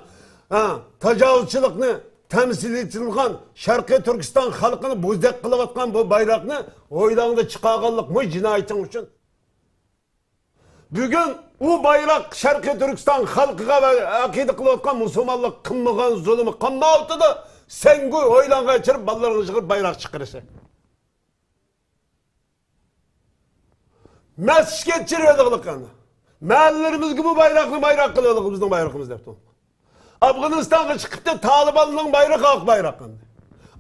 ھە، تاجاۋۇزچىلىقنى تەمسىل ئېتىدىغان، شەرقىي تۈركىستان خەلقىنى بوزەك قىلىۋاتقان بۇ بايراقنى ھويلاڭدا چىقارغانلىقمۇ جىنايىتىڭ ئۈچۈن. بۈگۈن ئۇ بايراق شەرقىي تۈركىستان خەلقىگە ۋە ئەقىدە قىلىۋاتقان مۇسۇلمانلىق قىلمىغان زۇلۇمى قالمايۋاتىدۇ. سەنگۇ ھويلاڭغا چىقىرىپ، بالىلىرىڭنى چىقىرىپ بايراق چىقىرىسەن. مەسچىتكە چىرىۋېلىغلىق ئەمدى. مەھەللىلىرىمىزگە بۇ بايراقنى بايراق قىلىۋېلىغلىق، بىزنىڭ بايرىقىمىز دەپ تۇرۇپ. ئافغانىستانغا چىقىپتۇ، تالىباننىڭ بايرىقى ئاق بايراق ئەمدى.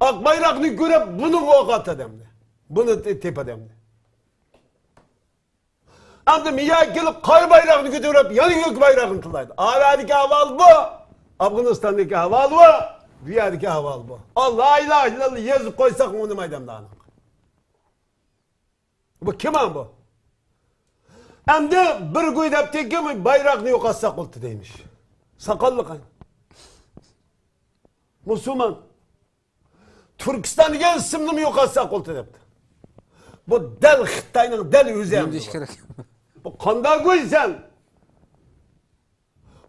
ئاق بايراقنى كۆرۈپ، بۇنىڭ ئوقى ئاتىدۇ ئەمدى. بۇنى تېپىدۇ ئەمدى. ئەمدى مىيا كېلىپ قارا بايراقنى كۆتۈرۈپ، يەنە كۆك بايراقنى تىللايدۇ. ئا يەردىكى ئەھۋال بۇ، ئافغانىستاندىكى ئەھۋال بۇ، بۇ يەردىكى ئەھۋال بۇ. ئا، لا ئىلاھە ئىللاللا يېزىپ قويساق ئۇنىمايدۇ ئەمدى ئانىڭ. بۇ كىم ئان بۇ؟ ئەمدى بىر گۇي دەپتىكى، بايراقنى يوقاتساق بولدى دەيمىش. ساقاللىق ئان. مۇسۇلمان. تۈركىستان دېگەن ئىسىمنىمۇ يوقاتساق بولدى دەپتۇ. بۇ دەل خىتاينىڭ دەل ئۆزى ئەمدى بۇ. بۇ قانداق گۇي سەن؟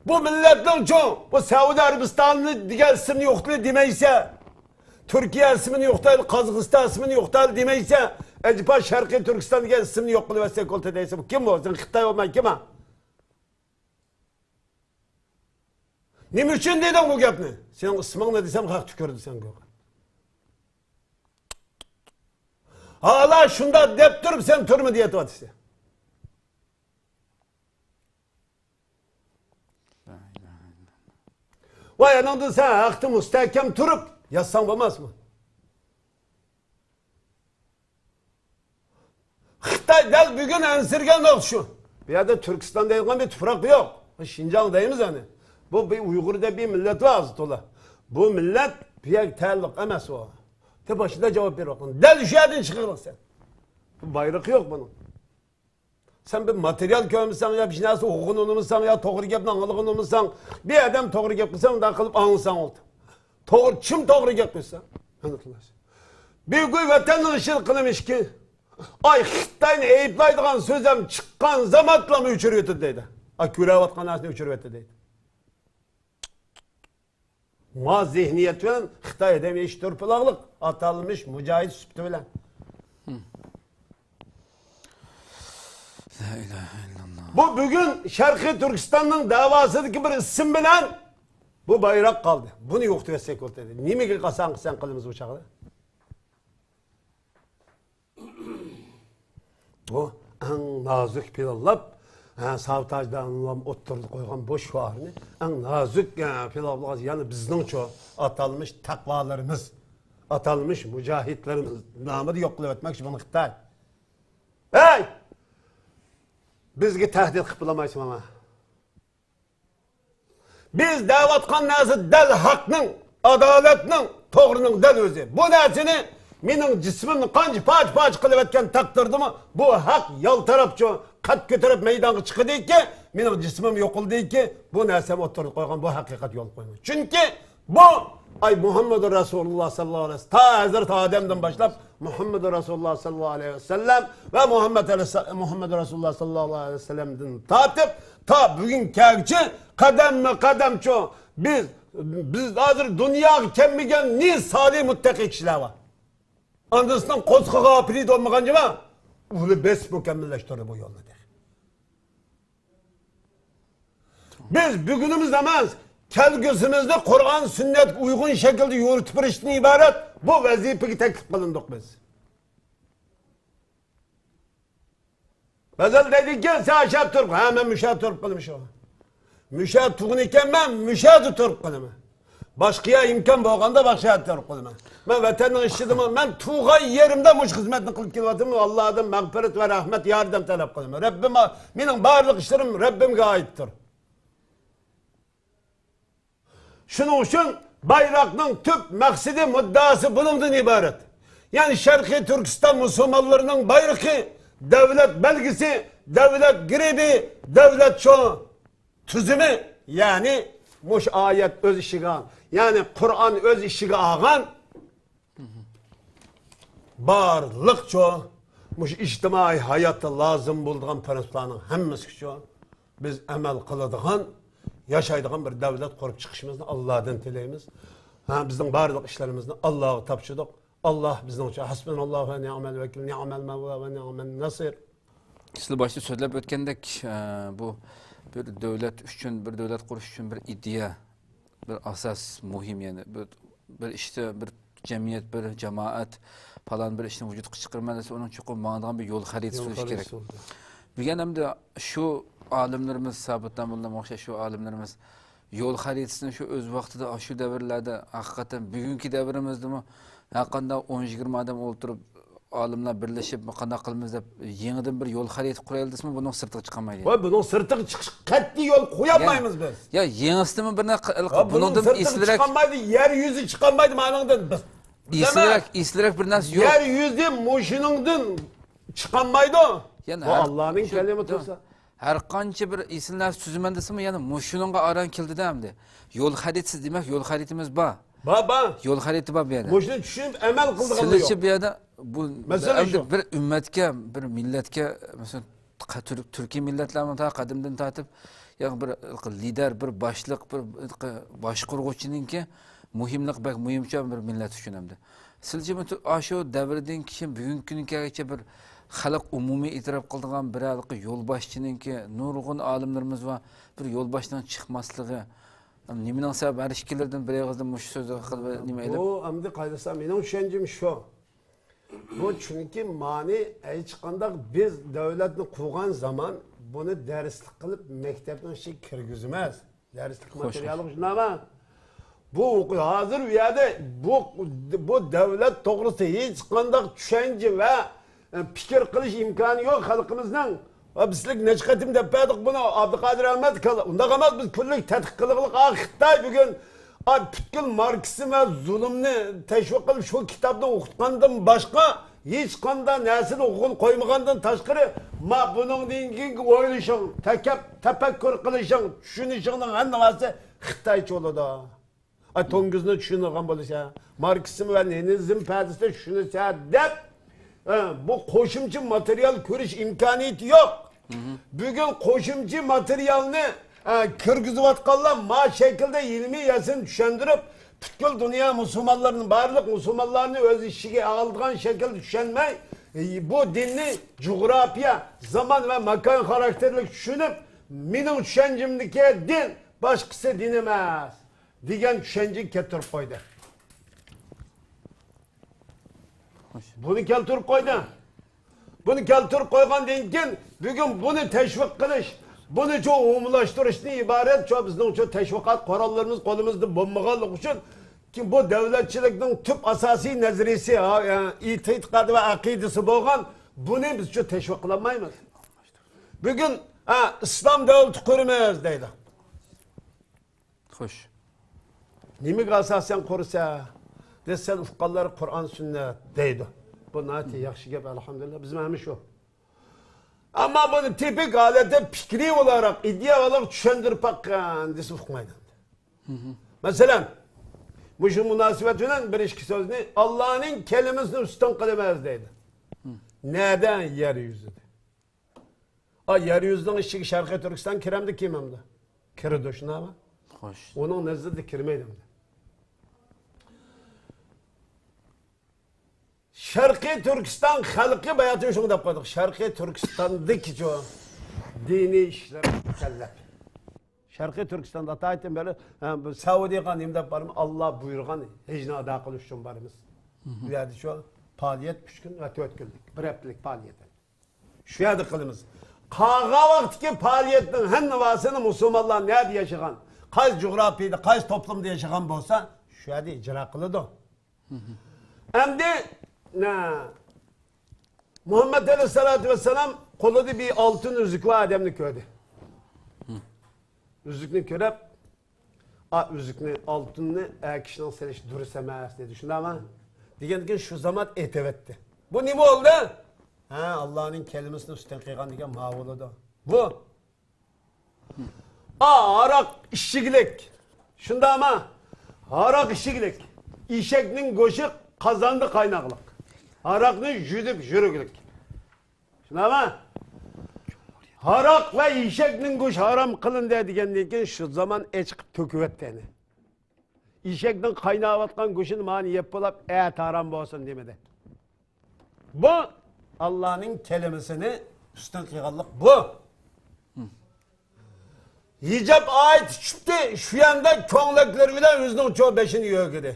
بۇ مىللەتنىڭچۇ، بۇ سەئۇدى ئەرەبىستانى دېگەن ئىسىمنى يوقىتىلى دېمەيسە، تۈركىيە ئىسمىنى يوقىتايلى، قازاقىستان ئىسمىنى يوقىتايلى دېمەيسە، ئەجەبا شەرقىي تۈركىستان دېگەن ئىسىمنى يوق قىلىۋەتسەك بولدى دەيسە، بۇ كىم بۇ؟ سەن خىتاي بولماي كىم ئا؟ نېمە ئۈچۈن دېدىڭ بۇ گەپنى؟ سېنىڭ ئىسمىڭنى دېسەم، خەق تۈكۈردى سەڭگە. ھالا شۇنداق دەپ تۇرۇپ سەن تۈرمىدە يېتىۋاتىسەن. ۋاي، ئاناڭدىن سەن ھەقتە مۇستەھكەم تۇرۇپ يازساڭ بولماسمۇ؟ خىتاي دەل بۈگۈن ئەنسىرىگەن ۋاقىت شۇ. بۇ يەردە تۈركىستان دەيدىغان بىر تۇپراق يوق. شىنجاڭ دەيمىز ئەنە. بۇ بىر ئۇيغۇر دەپ بىر مىللەت بار ھازىر تولا. بۇ مىللەت بۇ يەرگە تەئەللۇق ئەمەس ئۇ. دەپ باشىدا جاۋاب بېرىۋاتقان. دەل شۇ يەردىن چىقىرىڭ سەن. بۇ بايرىقى يوق بۇنىڭ. سەن بىر ماتېرىيال كۆرمىسەڭ يا بىر نەرسە ئوقۇغىنى ئۇنىمىساڭ يا توغرا گەپنى ئاڭلىغىنى ئۇنىمىساڭ، بىر ئادەم توغرا گەپ قىلسا، ئۇنداق قىلىپ ئاڭلىساڭ بولدى. توغرا، كىم توغرا گەپ قىلسا. بۈگۈن ۋەتەننىڭ ئىشىدا قىلىمىشكى. ئاي، خىتاينى ئەيىبلەيدىغان سۆز ھەم چىققان زامانلارمۇ ئۆچۈرۈۋېتىدۇ دەيدۇ. ئا، كۆرۈۋاتقان نەرسىنى ئۆچۈرۈۋېتىدۇ دەيدۇ. ما زېھنىيەت بىلەن خىتاي ئادەم يېتىشتۈرۈپ بولاغلىق، ئاتالمىش مۇجاھىد سۈپىتى بىلەن. لا ئىلاھە ئىللاللا. بۇ بۈگۈن شەرقىي تۈركىستاننىڭ دەۋاسىدىكى بىر ئىسىم بىلەن بۇ بايراق قالدى. بۇنى يوقىتىۋەتسەك بولدى. نېمىگە قالساڭ قىلساڭ قىلىمىز بۇ چاغدا؟ بۇ ئەڭ نازۇك پىلانلاپ، ھە، ساۋتاج دائىملام ئوتتۇرىدا قويغان بۇ شوئارنى ئەڭ نازۇك، ھە، پىلانلىغان يەنە بىزنىڭچۇ ئاتالمىش تەقۋالىرىمىز، ئاتالمىش مۇجاھىدلىرىمىز نامىدا يوق قىلىۋەتمەكچى بۇنى خىتاي. ھەي! بىزگە تەھدىت قىلىپ بولالمايسىز مانا. بىز دەۋاتقان نەرسە دەل ھەقنىڭ، ئادالەتنىڭ، توغرىنىڭ دەل ئۆزى. بۇ نەرسىنى مېنىڭ جىسمىمنى قانچە پارچە-پارچە قىلىۋەتكەن تەقدىردىمۇ، بۇ ھەق يالتىراپچۇ، قەد كۆتۈرۈپ مەيدانغا چىقىدىكى، مېنىڭ جىسمىم يوقىلىدىكى، بۇ نەرسەم ئوتتۇرىغا قويغان، بۇ ھەقىقەت يول قويمايدۇ. چۈنكى بۇ، ئاي، مۇھەممەدۇر رەسۇلۇللا ساللاللاھۇ ئەلەيھى ۋەسەللەم، تا ھەزرىتى ئادەمدىن باشلاپ مۇھەممەدۇر رەسۇلۇللا ساللاللاھۇ ئەلەيھى ۋەسەللەم ۋە مۇھەممەد ئەلەيھىسسالام، مۇھەممەدۇر رەسۇلۇللا ساللاللاھۇ ئەلەيھى ۋەسەللەمدىن تارتىپ تا بۈگۈنگىچە قەدەممۇ قەدەمچۇ بىز، بىز ھازىر دۇنياغا كەلمىگەن نى سالىھ مۇتتەقى كىشىلەر بار. ئاندىسىنىڭ قوزغىغا ئاپىرىدى بولمىغان جىما، ئۇلى بېسىپ مۇكەممەللەشتۈردى بۇ يولنى. بىز بۈگۈنىمىز ئەمەس، كەلگۈسىمىزنى قۇرئان سۈننەتكە ئۇيغۇن شەكىلدە يورۇتۇپ بېرىشتىن ئىبارەت بۇ ۋەزىپىگە تەكلىپ قىلىندۇق بىز. بەزىلەر دەيدىكى، سەن ئاشۇ يەردە تۇرۇپ، ھە، مەن مۇشۇ يەردە تۇرۇپ قالىمەن شۇ. مۇشۇ يەردە تۇغقان ئىكەنمەن، مۇشۇ يەردە تۇرۇپ قالىمەن. باشقا يەر ئىمكان بولغاندا باشقا يەردە تۇرۇپ قالىمەن. مەن ۋەتەننىڭ ئىچىدىمۇ، مەن تۇغقان يېرىمدە مۇشۇ خىزمەتنى قىلىپ كېلىۋاتىمەن. ئاللادىن مەغپىرەت ۋە رەھمەت، ياردەم تەلەپ قىلىمەن. رەببىم، مېنىڭ بارلىق ئىشلىرىم رەببىمگە ئائىتتۇر. شۇنىڭ ئۈچۈن بايراقنىڭ تۈپ مەقسىتى، مۇددىئاسى بۇنىڭدىن ئىبارەت. يەنى شەرقىي تۈركىستان مۇسۇلمانلىرىنىڭ بايرىقى، دەۋلەت بەلگىسى، دەۋلەت گېربى، دەۋلەت شۇ تۈزۈمى، يەنى مۇشۇ ئايەت ئۆز ئىچىگە ئالغان، يەنى قۇرئان ئۆز ئىچىگە ئالغان بارلىقچۇ مۇشۇ ئىجتىمائىي ھاياتتا لازىم بولىدىغان پىرىنسىپلارنىڭ ھەممىسى ئۈچۈن بىز ئەمەل قىلىدىغان، ياشايدىغان بىر دەۋلەت قۇرۇپ چىقىشىمىزنى ئاللادىن تىلەيمىز. ھە، بىزنىڭ بارلىق ئىشلىرىمىزنى ئاللاغا تاپشۇردۇق. ئاللا بىزنىڭ ئۈچۈن ھەسبۇناللاھۇ ۋە نىئمەل ۋەكىل، نىئمەل مەۋلا ۋە نىئمەن نەسىر. سىلەر باشتا سۆزلەپ ئۆتكەندەك، ئە، بۇ بىر دۆلەت ئۈچۈن، بىر دۆلەت قۇرۇش ئۈچۈن بىر ئىدىيە، بىر ئاساس مۇھىم، يەنى بىر، بىر ئىشتا، بىر جەمئىيەت، بىر جامائەت پالان بىر ئىشنى ۋۇجۇدقا چىقىرىمەن دېسە، ئۇنىڭ چوقۇم ماڭىدىغان بىر يول خەرىتىسى يول بولۇشى خەرىتىسى كېرەك. بولىدۇ. بۈگۈن ئەمدى شۇ ئالىملىرىمىز، سابىت داموللامغا ئوخشاش شۇ ئالىملىرىمىز يول خەرىتىسىنى شۇ ئۆز ۋاقتىدا، شۇ دەۋرلەردە ھەقىقەتەن بۈگۈنكى دەۋرىمىزدىمۇ ھەرقانداق ئون يىگىرمە ئادەم ئولتۇرۇپ، ئالىملار بىرلىشىپ قانداق قىلىمىز دەپ يېڭىدىن بىر يول خەرىتە قۇرايلى دېسىمۇ، بۇنىڭ سىرتىغا چىقالمايدۇ. ۋاي، بۇنىڭ سىرتىغا چىقىش قەتئىي يول قويالمايمىز بىز. يا يېڭىسىنىمۇ بىر نەرسە قىل-، ۋا، بۇنىڭدىن سىرتىغا ئېسىلرەك، چىقالمايدۇ، يەر يۈزى چىقالمايدۇ مانىڭدىن. بىز، بىز ئەمەس. ئېسىلرەك، ئېسىلرەك بىر نەرسە يوق. يەر يۈزى مۇشۇنىڭدىن چىقالمايدۇ. يەنە بۇ ھەر، ئاللانىڭ شۇ، كەلىمى تۇرسا. ھەر قانچە بىر ئېسىل نەرسە تۈزىمەن دېسىمۇ، يەنە مۇشۇنىڭغا ئاران كېلىدىدە ئەمدى. يول خەرىتىسى دېمەك، يول خەرىتىمىز بار. بار، بار. يول خەرىتە بار بۇ يەردە. مۇشۇنى چۈشىنىپ ئەمەل قىلىدىغانلار سىلىچە يوق. بۇ يەردە بۇ مەسىلە ئەمدى شۇ. بىر ئۈممەتكە، بىر مىللەتكە، مەسىلەن، قە-، تۈرك، تۈركىي مىللەتلەرمۇ تا قەدىمدىن تارتىپ، يەنى بىر لىدەر، بىر باشلىق، بىر باشقۇرغۇچىنىڭكى مۇھىملىقى بەك مۇھىمچە بىر مىللەت ئۈچۈن ئەمدى. سىلچىمۇ ئاشۇ دەۋردىن كېيىن بۈگۈنكى كۈنگىچە بىر خەلق ئومۇمىي ئېتىراپ قىلىدىغان بىر ھېلىقى يولباشچىنىڭكى، نۇرغۇن ئالىملىرىمىز بار، بىر يولباشچىنىڭ چىقماسلىقى، نېمىنىڭ سەۋەبى، ھەر ئىككىلىرىدىن بىر ئېغىزدىن مۇشۇ سۆزى ھەققىدە بىر نېمە ئېلىپ. بۇ ئەمدى قايدىسام، مېنىڭ چۈشەنچەم شۇ. بۇ چۈنكى مانى ھېچقانداق بىز دۆلەتنى قۇرغان زامان بۇنى دەرسلىك قىلىپ مەكتەپنىڭ ئىچىگە كىرگۈزمەس. دەرسلىك خوش، ماتېرىيالى خوش. شۇنداقمۇ؟ بۇ ھازىر ئۇ يەردە بۇ، بۇ دۆلەت توغرىسىدا ھېچقانداق چۈشەنچە ۋە پىكىر قىلىش ئىمكانى يوق خەلقىمىزنىڭ. ۋە بىز سىلىگە نەچچە قېتىم دەپ بەردۇق بۇنى، ئابدۇقادىر ئەمەت كالا-، ئۇنداق ئەمەس، بىز كۈنلۈك تەتقىق قىلغىلىق، ئا، خىتاي بۈگۈن، ئا، پۈتكۈل ماركسىزم ۋە زۇلۇمنى تەشۋىق قىلىپ، شۇ كىتابنى ئوقۇتقاندىن باشقا، ھېچقانداق نەرسىنى ئوقۇغىلى قويمىغاندىن تاشقىرى، ما بۇنىڭدىن كېيىنكى ئويلىشىڭ، تەكەپ-، تەپەككۇر قىلىشىڭ، چۈشىنىشىڭنىڭ ھەممىسى خىتايچە بولىدۇ. ئاي، توڭگۇزنى چۈشىنىدىغان بولسا، ماركسىزم ۋە لېنىنىزم پەلسەپىسىنى چۈشىنىسە دەپ، ئە، بۇ قوشۇمچە ماتېرىيال كۆرۈش ئىمكانىيىتى يوق. بۈگۈن قوشۇمچە ماتېرىيالنى، ئە، كىرگۈزۈۋاتقانلار ما شەكىلدە ئىلمىي ياسىنى چۈشەندۈرۈپ، پۈتكۈل دۇنيا مۇسۇلمانلىرىنى، بارلىق مۇسۇلمانلارنى ئۆز ئىچىگە ئالىدىغان شەكىلدە چۈشەنمەي، ئە، بۇ دىننى جۇغراپىيە، زامان ۋە ماكان خاراكتېرلىك چۈشىنىپ، مېنىڭ چۈشەنچەمدىكى دىن، باشقىسى دىن ئەمەس. دېگەن چۈشەنچىنى كەلتۈرۈپ قويدى. خوش. بۇنى كەلتۈرۈپ قويدى. بۇنى كەلتۈرۈپ قويغاندىن كېيىن، بۈگۈن بۇنى تەشۋىق قىلىش، بۇنى شۇ ئومۇملاشتۇرۇشتىن ئىبارەت شۇ بىزنىڭ شۇ تەشۋىقات قوراللىرىمىز قولىمىزدا بولمىغانلىقى ئۈچۈن، كېيىن بۇ دۆلەتچىلىكنىڭ تۈپ ئاساسىي نەزەرىيىسى، ھا، ئېتىقادى ۋە ئەقىدىسى بولغان بۇنى بىز شۇ تەشۋىق قىلالمايمىز. بۈگۈن، ھا، ئىسلام دۆلىتى قۇرىمىز دەيدۇ. خوش. نېمىگە ئاساسەن قۇرىسەن دېسە، سەن ئۇققانلار قۇرئان سۈننەت دەيدۇ. بۇ ناھايىتى ياخشى گەپ، ئەلھەمدۇلىللا، بىزمۇ ھەممە شۇ. ئەمما بۇنى تىپىك ھالەتتە پىكرىي ئولاراق، ئىدىيە ئولاراق چۈشەندۈرۈپ باققىن دېسە ئۇقمايدۇ. مەسىلەن، مۇشۇ مۇناسىۋەت بىلەن بىر ئىككى سۆزنى، ئاللانىڭ كەلىمىسىنى ئۈستۈن قىلىمىز دەيدۇ. نەدە؟ يەر يۈزىدە. ئا، يەر يۈزىنىڭ ئىچىگە شەرقىي تۈركىستان كىرەمدۇ، كىرمەمدۇ؟ كىرىدۇ، شۇنداقمۇ؟ خوش. ئۇنىڭ نەزىرىدە كىرمەيدۇ ئەمدى. شەرقىي تۈركىستان خەلقى باياتىن شۇنداق دەپ قويدۇق. شەرقىي تۈركىستاندىكى شۇ دىنىي ئىشلار مۇكەللەپ. شەرقىي تۈركىستاندا ئاتايتىن بېرى، ھە، بۇ سەئۇدىغا نېمە دەپ بارمۇ؟ ئاللا بۇيرۇغان ھەجنى ئادا قىلىش ئۈچۈن بارىمىز. بۇ يەردە شۇ پائالىيەت ئۈچ كۈن ۋە تۆت كۈنلۈك، بىر ھەپتىلىك پائالىيەت. شۇ يەردە قىلىمىز. قالغان ۋاقىتتىكى پائالىيەتنىڭ ھەممىسىنى مۇسۇلمانلار نەدە ياشىغان، قايسى جۇغراپىيەدە، قايسى توپلۇمدا ياشىغان بولسا، شۇ يەردە ئىجرا قىلىدۇ. ئەمدى، نە، مۇھەممەد ئەلەيھىسسالاتۇ ۋەسسالام قولىدا بىر ئالتۇن ئۈزۈك بار ئادەمنى كۆردى. ئۈزۈكنى كۆرۈپ، ئا، ئۈزۈكنى، ئالتۇننى ئەر كىشىنىڭ سېلىشى دۇرۇس ئەمەس دېدى، شۇنداقمۇ؟ دېگەندىن كېيىن شۇ زامات ئېتىۋەتتى. بۇ نېمە بولدى؟ ھە، ئاللانىڭ كەلىمىسىنى ئۈستۈن قىلغان دېگەن ماۋۇ بولىدۇ. بۇ. ئا، ھاراق ئىچكۈلۈك. شۇنداقمۇ؟ ھاراق ئىچكۈلۈك. ئېشەكنىڭ گۆشى قازاندا قايناقلىق. ھاراقنى يۇتۇپ يۈرگۈلۈك. نېمە؟ ھاراق ۋە ئېشەكنىڭ گۆشى ھارام قىلىندى دېگەندىن كېيىن شۇ زامان ئېچىقىپ تۆكۈۋەتتى يەنە. ئېشەكنىڭ قايناۋاتقان گۆشىنى مانا يەپ بولاپ، ئەتە ھارام بولسۇن دېمىدى. بۇ ئاللانىڭ كەلىمىسىنى ئۈستۈن قىلغانلىق بۇ. ھىجاب ئايىتى چۈشۈپتۇ، شۇ ياندا كۆڭلەكلىرى بىلەن ئۆزىنىڭ چوڭ بېشىنى يۆگىدى.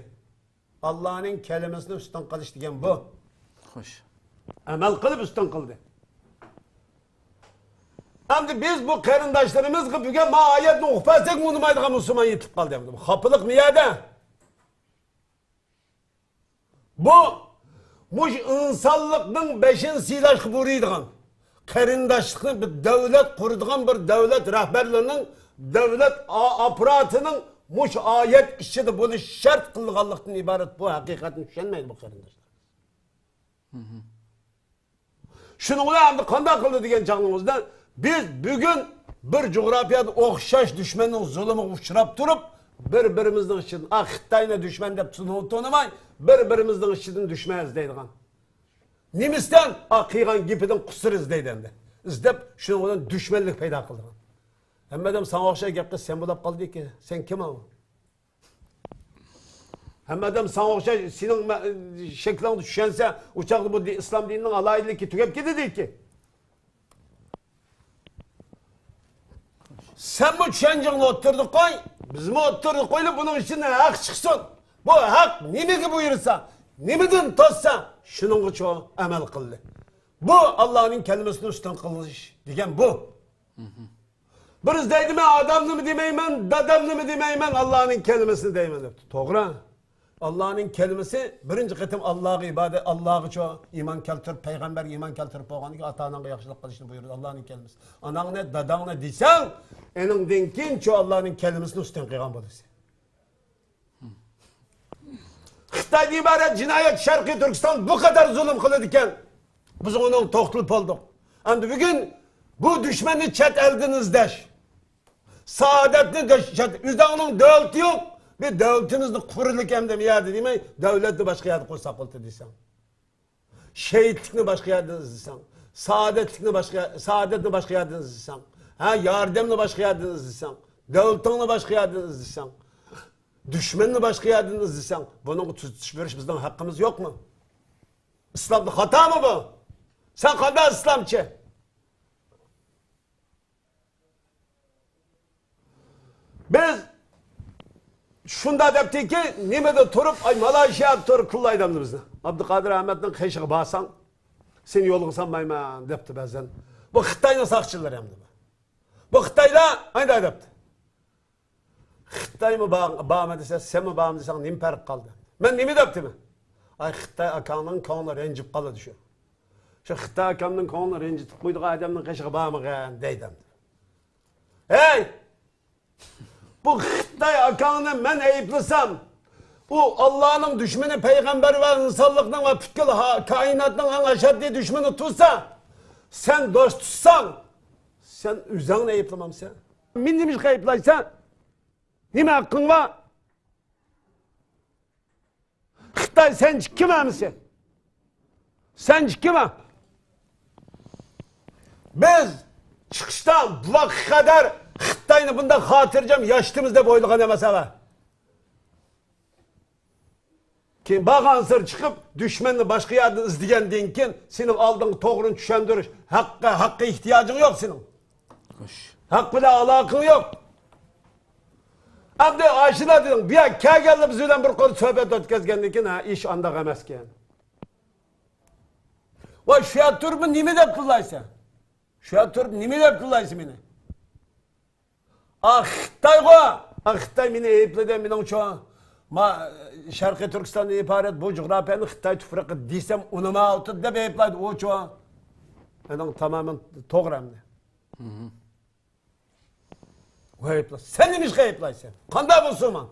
ئاللانىڭ كەلىمىسىنى ئۈستۈن قىلىش دېگەن بۇ. خوش. ئەمەل قىلىپ ئۈستۈن قىلدى. ئەمدى بىز بۇ قېرىنداشلىرىمىزغا بۈگۈن ما ئايەتنى ئوقۇپ بەرسەك ئۇنىمايدىغان مۇسۇلمان يېتىلىپ قالدى. ئەمدى خاپىلىق نېمە يەردە؟ بۇ، مۇشۇ ئىنسانلىقنىڭ بېشىنى سىيلاشقا بۇيرۇيدىغان، قېرىنداشلىقنى بىر دۆلەت قۇرىدىغان، بىر دۆلەت رەھبەرلىرىنىڭ دۆلەت ئا-، ئاپپاراتىنىڭ مۇشۇ ئايەت ئىچىدە بولۇش شەرت قىلغانلىقتىن ئىبارەت بۇ ھەقىقەتنى چۈشەنمەيدۇ بۇ قېرىنداشلار. شۇنىڭ بىلەن ئەمدى قانداق قىلدى دېگەن چاغىڭىزدا، بىز بۈگۈن بىر جۇغراپىيەدە ئوخشاش دۈشمەننىڭ زۇلۇمىغا ئۇچراپ تۇرۇپ، بىر-بىرىمىزنىڭ ئىچىدىن، ئا، خىتاينى دۈشمەن دەپ تونۇ-، تونۇماي، بىر-بىرىمىزنىڭ ئىچىدىن دۈشمەن ئىزدەيدىغان. نېمىستەن؟ ئا، قىلغان گېپىدىن قۇسۇر ئىزدەيدۇ ئەمدى. ئىزدەپ، شۇنىڭ بىلەن دۈشمەنلىك پەيدا قىلىدىغان. ھەممە ئادەم ساڭا ئوخشاش گەپ قىلسا سەن بولاپ قالدىكى. سەن كىم ئۇ؟ ھەممە ئادەم ساڭا ئوخشاش، سېنىڭ مە-، شەكلىڭدە چۈشەنسە، ئۇ چاغدا بۇ دى-، ئىسلام دىنىنىڭ ئالاھىدىلىكى تۈگەپ كېتىدىكى. سەنمۇ چۈشەنچىڭنى ئوتتۇرىدا قوي، بىزمۇ ئوتتۇرىدا قويۇپ، بۇنىڭ ئىچىدىن ھەق چىقسۇن. بۇ ھەق نېمىگە بۇيرۇسا، نېمىدىن توسسا، شۇنىڭغىچۇ ئەمەل قىلدى. بۇ ئاللانىڭ كەلىمىسىنى ئۈستۈن قىلىش دېگەن بۇ. بىر ئىزدەيدۇ، مەن ئادامنىمۇ دېمەيمەن، دادامنىمۇ دېمەيمەن، ئاللانىڭ كەلىمىسىنى دەيمەن دەپتۇ. توغرا. ئاللانىڭ كەلىمىسى بىرىنچى قېتىم ئاللاغا ئىبادەت، ئاللاغىچۇ ئىمان كەلتۈرۈپ، پەيغەمبەرگە ئىمان كەلتۈرۈپ بولغاندىن كېيىن ئاتا-ئاناڭغا ياخشىلىق قىلىشنى بۇيرۇدى. ئاللانىڭ كەلىمىسى. ئاناڭنى، داداڭنى دېسەڭ، ئېنىڭدىن كېيىنچۇ ئاللانىڭ كەلىمىسىنى ئۈستۈن قىلغان بولىسەن. خىتايدىن ئىبارەت جىنايەت شەرقىي تۈركىستان بۇ قەدەر زۇلۇم قىلىدىكەن، بىز ئۇنىڭ توختىلىپ بولدۇق. ئەمدى بۈگۈن بۇ دۈشمەننى چەت ئەلدىن ئىزدەش، سائادەتنى دەش-، چەت-، ئۆزۈڭنىڭ دۆلىتى يوق، بىر دۆلىتىمىزنى قۇرىلىك ئەمدى بۇ يەردە دېمەي، دۆلەتنى باشقا يەردە قۇرساق بولدى دېسەڭ. شېھىتلىكنى باشقا يەردىن ئىزدىسەڭ، سائادەتلىكنى باشقا، سائادەتنى باشقا يەردىن ئىزدىسەڭ، ھە، ياردەمنى باشقا يەردىن ئىزدىسەڭ، دۆلىتىڭنى باشقا يەردىن ئىزدىسەڭ، دۈشمەننى باشقا يەردىن ئىزدىسەڭ، بۇنىڭغا تۈزىتىش بېرىش بىزنىڭ ھەققىمىز يوقمۇ؟ ئىسلامدا خاتامۇ بۇ؟ سەن قانداق ئىسلامچى؟ بىز شۇنداق دەپتىكى، نېمىدە تۇرۇپ، ئاي، مالايشىيادا تۇرۇپ تىللايدۇ ئەمدى بىزنى. ئابدۇقادىر ئەمەتنىڭ قېشىغا بارساڭ، سېنى يولغا سالمايمەن دەپتۇ بەزەن. بۇ خىتاينىڭ ساقچىلىرى ئەمدى. بۇ خىتايلار ئايدا دەپتۇ. خىتايمۇ بار-، بارمۇ دېسە، سەنمۇ بارمۇ دېسەڭ، نېمە پەرق قالدى؟ مەن نېمە دەپتىمەن؟ ئاي، خىتاي ئاكاڭنىڭ كۆڭلى رەنجىپ قالىدۇ شۇ. شۇ خىتاي ئاكامنىڭ كۆڭلىنى رەنجىتىپ قويىدىغان ئادەمنىڭ قېشىغا بارمىغىن دەيدۇ. ھەي! بۇ خىتاي ئاكاڭنى مەن ئەيىبلىسەم، ئۇ ئاللانىڭ دۈشمىنى، پەيغەمبەر ۋە ئىنسانلىقنىڭ ۋە پۈتكۈل ھا-، كائىناتنىڭ ئەڭ ئەشەددىي دۈشمىنى تۇرسا، سەن دوست تۇتساڭ، سەن ئۆزۈڭنى ئەيىبلىمەمسەن؟ مېنى نېمىشقا ئەيىبلەيسەن؟ نېمە ھەققىڭ بار؟ خىتاي سەنچە كىم ئەمىسى؟ سەنچە كىم؟ بىز چىقىشتا بۇ ۋاقىتقا قەدەر خىتاينى بۇنداق خاتىرجەم ياشىتىمىز دەپ ئويلىغان ئەمەس ھەۋە. كېيىن بارغانسېرى چىقىپ، دۈشمەننى باشقا يەردىن ئىزدىگەندىن كېيىن، سېنىڭ ئالدىڭغا توغرىنى چۈشەندۈرۈش ھەققى، ھەققە ئېھتىياجىڭ يوق سېنىڭ. خوش. ھەق بىلەن ئالاقىڭ يوق. ئەمدى ئاشۇنداق دېدىڭ، بۇ يەرگە كەلگەنلەر بىز بىلەن بىر قول سۆھبەت ئۆتكەزگەندىن كېيىن، ھە، ئىش ئانداق ئەمەسكەن. ۋاي، شۇ يەردە تۇرۇپ نېمە دەپ تىللايسەن؟ شۇ يەردە تۇرۇپ نېمە دەپ تىللايسەن مېنى؟ ئا، خىتايغۇ! ئا، خىتاي مېنى ئەيىبلىدى، مېنىڭچۇ. ما، شەرقىي تۈركىستاندىن ئىبارەت بۇ جۇغراپىيەنى خىتاي تۇپرىقى دېسەم ئۇنىمايۋاتىدۇ دەپ ئەيىبلەيدۇ ئۇچۇ. مېنىڭ تامامەن توغرا ئەمدى. ۋاي ئەيىبلە-، سەن نېمىشقا ئەيىبلەيسەن؟ قانداق مۇسۇلمان؟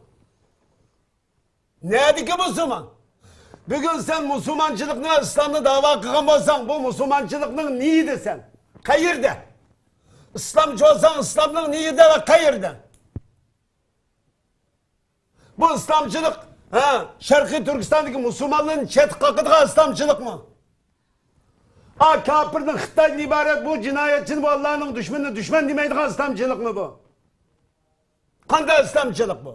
نەدىكى مۇسۇلمان؟ بۈگۈن سەن مۇسۇلمانچىلىقنى، ئىسلامنى داۋا قىلغان بولساڭ، بۇ مۇسۇلمانچىلىقنىڭ نېيىدە سەن؟ قەيەردە؟ ئىسلامچى بولساڭ، ئىسلامنىڭ نېيىدە ۋە قەيەردە؟ بۇ ئىسلامچىلىق، ھە، شەرقىي تۈركىستاندىكى مۇسۇلمانلارنى چەتكە قاقىدىغان ئىسلامچىلىقمۇ؟ ئا، كاپىردىن، خىتايدىن ئىبارەت بۇ جىنايەتچىنى، بۇ ئاللانىڭ دۈشمىنىنى دۈشمەن دېمەيدىغان ئىسلامچىلىقمۇ بۇ؟ قانداق ئىسلامچىلىق بۇ؟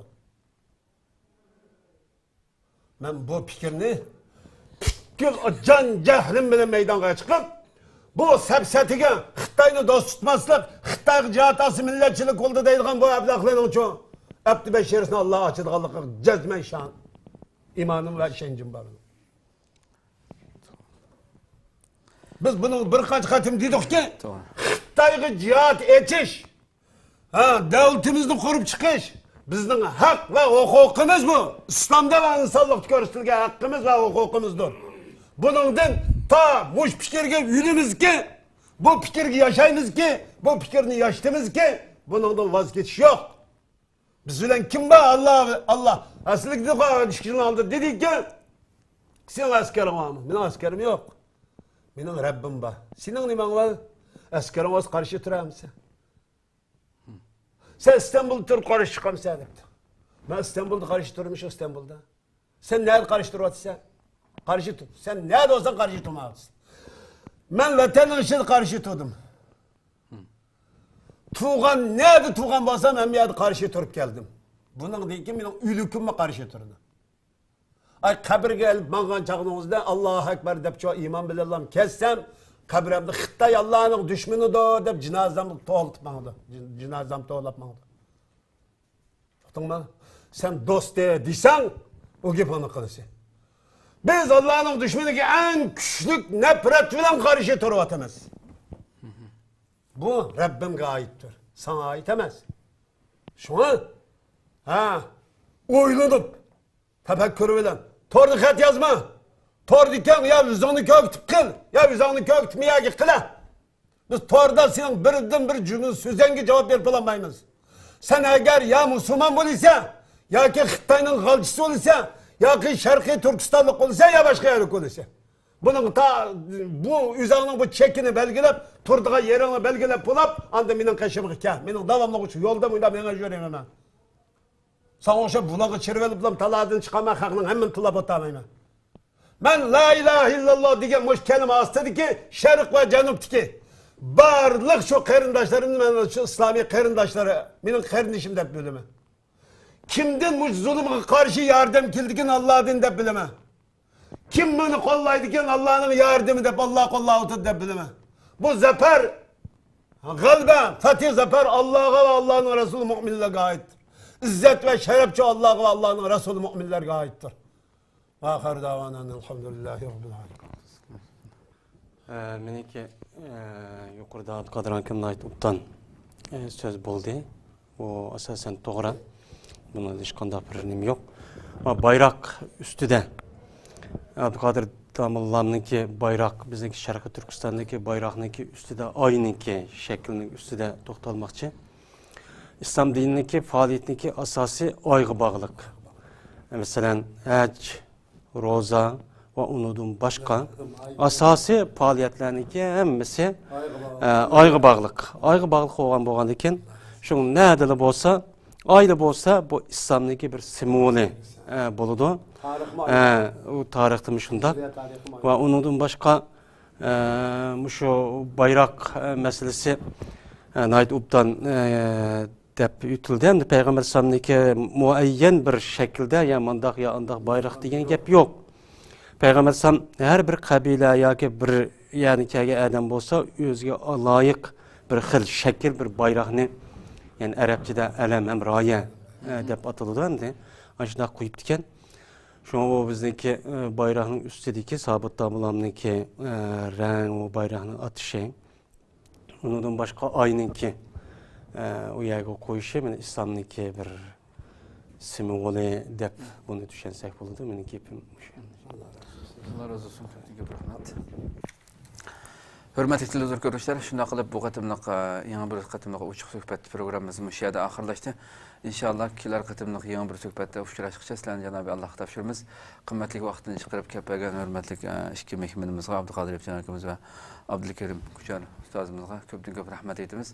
مەن بۇ پىكىرنى پۈتكۈل جان جەھلىم بىلەن مەيدانغا چىقىپ، بۇ سەپسەتىگە خىتاينى دوست تۇتماسلىق، خىتايغا جىھاد ئالسا مىللەتچىلىك بولىدۇ دەيدىغان بۇ ئەبلەخلەرنىڭچۇ ئەپتى بەشىرىسىنى ئاللا ئاچىدىغانلىقىغا جەزمەن ئىشان-، ئىمانىم ۋە ئىشەنچىم بار. بىز بۇنى بىر قانچە قېتىم دېدۇقكى، توغرا. خىتايغا جىھاد ئېچىش، ھە، دۆلىتىمىزنى قۇرۇپ چىقىش بىزنىڭ ھەق ۋە ھوقۇقىمىز بۇ. ئىسلامدا ۋە ئىنسانلىقتا كۆرسىتىلگەن ھەققىمىز ۋە ھوقۇقىمىزدۇر. بۇنىڭدىن تا مۇشۇ پىكىرگە ئۆلىمىزكى، بۇ پىكىرگە ياشايمىزكى، بۇ پىكىرنى ياشىتىمىزكى، بۇنىڭدىن ۋاز كېچىش يوق. بىز بىلەن كىم بار؟ ئاللا، ئاللا. ئەسلىدە ئىككى كىشىنىڭ ئالدىدا دېدىكى، سېنىڭ ئەسكىرىڭ بارمۇ؟ مېنىڭ ئەسكىرىم يوق. مېنىڭ رەببىم بار. سېنىڭ نېمەڭ بار؟ ئەسكىرىڭ بولسا قارشى تۇرامسەن؟ سەن ئىستانبۇلدا تۇرۇپ قارشى چىقامسەن دەپتۇ. مەن ئىستانبۇلدا قارشى تۇرمىشۇق ئىستانبۇلدا. سەن نەدە قارشى تۇرۇۋاتىسەن؟ قارشى تۇر. سەن نەدە بولساڭ قارشى تۇرمايسەن. مەن ۋەتەننىڭ ئىچىدە قارشى تۇردۇم. تۇغقان نەدە تۇغقان بولسام ھەممە يەردە قارشى تۇرۇپ كەلدىم. بۇنىڭدىن كېيىن مېنىڭ ئۆلۈكۈممۇ قارشى تۇرىدۇ. ئاي، قەبرىگە ئېلىپ ماڭغان چاغنىڭىزدا، ئاللاھۇ ئەكبەر دەپ شۇ ئىمان بىلەنلا كەتسەم، قەبرەمدە خىتاي ئاللانىڭ دۈشمىنىدۇر دەپ جىنازامنى توۋلاپ ماڭىدۇ. جىن-، جىنازامنى توۋلاپ ماڭىدۇ. ئۇقتۇڭمۇ؟ سەن دوستى دېسەڭ، ئۇ گېپىڭنى قىلىسەن. بىز ئاللانىڭ دۈشمىنىگە ئەڭ كۈچلۈك نەپرەت بىلەن قارشى تۇرۇۋاتىمىز. بۇ رەببىمگە ئائىتتۇر. ساڭا ئائىت ئەمەس. شۇڭا، ھە، ئويلىنىپ، تەپەككۇر بىلەن. توردا خەت يازما. توردىكەن يا ئۆزۈڭنى كۆركىتىپ قىل، يا ئۆزۈڭنى كۆركىتمە ياكى قىلە. بىز توردا سېنىڭ بىردىن بىر جۈملە سۆزۈڭگە جاۋاب بېرىپ بولالمايمىز. سەن ئەگەر يا مۇسۇلمان بولىسەن، ياكى خىتاينىڭ غالچىسى بولىسەن، ياكى شەرقىي تۈركىستانلىق بولىسەن، يا باشقا يەرلىك بولىسەن. بۇنىڭ تا، بۇ ئۆزۈڭنىڭ بۇ چېكىنى بەلگىلەپ، تۇرىدىغان يېرىڭنى بەلگىلەپ بولۇپ، ئاندىن مېنىڭ قېشىمغا كەل. مېنىڭ داۋاملىق شۇ يولدا مۇنداق مېڭىپ يۈرىمەن مەن. ساڭا ئوخشاپ بۇلارغا چىرىۋېلىپلا تالادىن چىقالماي، خەقنىڭ ھەممىنى تىللاپ ئولتۇرمايمەن. مەن لا ئىلاھە ئىللاللا دېگەن مۇشۇ كەلىمە ئاستىدىكى شەرق ۋە جەنۇبتىكى بارلىق شۇ قېرىنداشلىرىمنى مەن شۇ ئىسلامىي قېرىنداشلىرى، مېنىڭ قېرىندىشىم دەپ بىلىمەن. كىمدىن مۇشۇ زۇلۇمغا قارشى ياردەم كېلىدىكىن، ئاللادىن دەپ بىلىمەن. كىم مېنى قوللايدىكىن، ئاللانىڭ ياردىمى دەپ، ئاللا قوللاۋاتىدۇ دەپ بىلىمەن. بۇ زەپەر، غەلىبە، پەتھى زەپەر ئاللاغا ۋە ئاللانىڭ رەسۇلى مۆمىنلەرگە ئائىتتۇر. ئىززەت ۋە شەرەپچۇ ئاللاغا ۋە ئاللانىڭ رەسۇلى مۆمىنلەرگە ئائىتتۇر. ۋە ئاخىر داۋانا ئەلھەمدۇلىللاھى رەببىل ئالەمىن. ئە، مېنىڭكى، ئە، يۇقىرىدا ئابدۇقادىر ئاكام ناھايىتى ئوبدان، ئە، سۆز بولدى. بۇ ئاساسەن توغرا. بۇنىڭدا ھېچقانداق بىر نېمە يوق. ۋە بايراق ئۈستىدە، ئابدۇقادىر داموللامنىڭكى بايراق، بىزنىڭكى شەرقىي تۈركىستاندىكى بايراقنىڭكى ئۈستىدە، ئاينىڭكى شەكلىنىڭ ئۈستىدە توختالماقچى. ئىسلام دىنىنىڭكى پائالىيىتىنىڭكى ئاساسى ئايغا باغلىق. مەسىلەن، ھەج، روزا ۋە ئۇنىڭدىن باشقا ئاساسىي پائالىيەتلەرنىڭكى ھەممىسى، ئە، ئايغا باغلىق. ئايغا باغلىق بولغان، بولغاندىكىن، شۇ نەدىلا بولسا، ئايدا بولسا، بۇ ئىسلامنىڭكى بىر سىمۋولى، ئە، بولىدۇ. ئە، ئۇ تارىختىمۇ شۇنداق. ۋە ئۇنىڭدىن باشقا، ئە، مۇشۇ بايراق، ئە، مەسىلىسى، ئە، ناھايىتى ئوبدان، ئە، دەپ ئۆتۈلدى. ئەمدى پەيغەمبەر ئەلەيھىسسالامنىڭكى مۇئەييەن بىر شەكىلدە يا مانداق يا ئانداق بايراق دېگەن گەپ يوق. پەيغەمبەر ئەلەيھىسسالام ھەر بىر قەبىلە ياكى بىر يەردىن كەلگەن ئادەم بولسا، ئۆزىگە لايىق بىر خىل شەكىل، بىر بايراقنى، يەنى ئەرەبچىدە ئەلەم ھەم رايە، ئە، دەپ ئاتىلىدۇ ئەمدى. ئاشۇنداق قويۇپتىكەن. شۇڭا بۇ بىزنىڭكى، ئە، بايراقنىڭ ئۈستىدىكى سابىت داموللامنىڭكى، ئە، رەڭ، ئۇ بايراقنىڭ ئاتىشى. ئۇنىڭدىن باشقا ئاينىڭكى، ئە، ئۇ يەرگە قويۇشى مانا ئىسلامنىڭكى بىر سىمۋولى دەپ بۇنى چۈشەنسەك بولىدۇ. مېنىڭ گېپىم مۇشۇ. ئاللا رازى بولسۇن، كۆپتىن كۆپ رەھمەت. ھۆرمەتلىك تېلېۋىزور كۆرۈشلەر، شۇنداق قىلىپ بۇ قېتىملىق، ئە، يېڭى بىر قېتىملىق ئوچۇق سۆھبەت پروگراممىمىز مۇشۇ يەردە ئاخىرلاشتى. ئىنشاللا كېلەر قېتىملىق يېڭى بىر سۆھبەتتە ئۇچراشقىچە سىلەرنى جانابى ئاللاھقا تاپشۇرىمىز. قىممەتلىك ۋاقتىنى چىقىرىپ كەپ بەرگەن ھۆرمەتلىك، ئە، ئىككى مېھمىنىمىزغا، ئابدۇقادىر ئېپچان ئاكىمىز ۋە ئابدۇلكېرىم كۇچار ئۇستازىمىزغا كۆپتىن كۆپ رەھمەت ئېيتىمىز.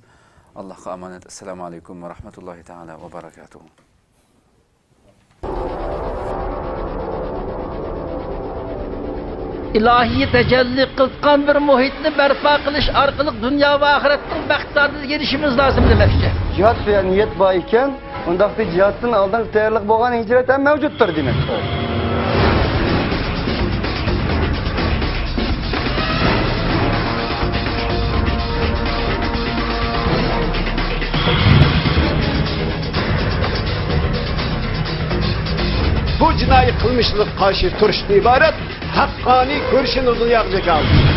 ئاللاھقا ئامانەت. ئەسسالامۇ ئەلەيكۇم ۋە رەھمەتۇللاھى تائالا ۋە بەرەكاتۇھۇ. ئىلاھىي تەجەللى قىلغان بىر مۇھىتنى بەرپا قىلىش ئارقىلىق دۇنيا ۋە ئاخىرەتنىڭ بەخت سائادىتىگە ئېرىشىمىز لازىم دېمەكچى. جىھاد سۆيەر نىيەت بار ئىكەن، ئۇنداقتا جىھادتىن ئالدىنقى تەييارلىق بولغان ھىجرەت ھەم مەۋجۇتتۇر دېمەك. بۇ جىنايى قىلمىشلىق قارشى تۇرۇشتىن ئىبارەت ھەققانىي كۈرىشىنى دۇنياغا جاكارلىدى.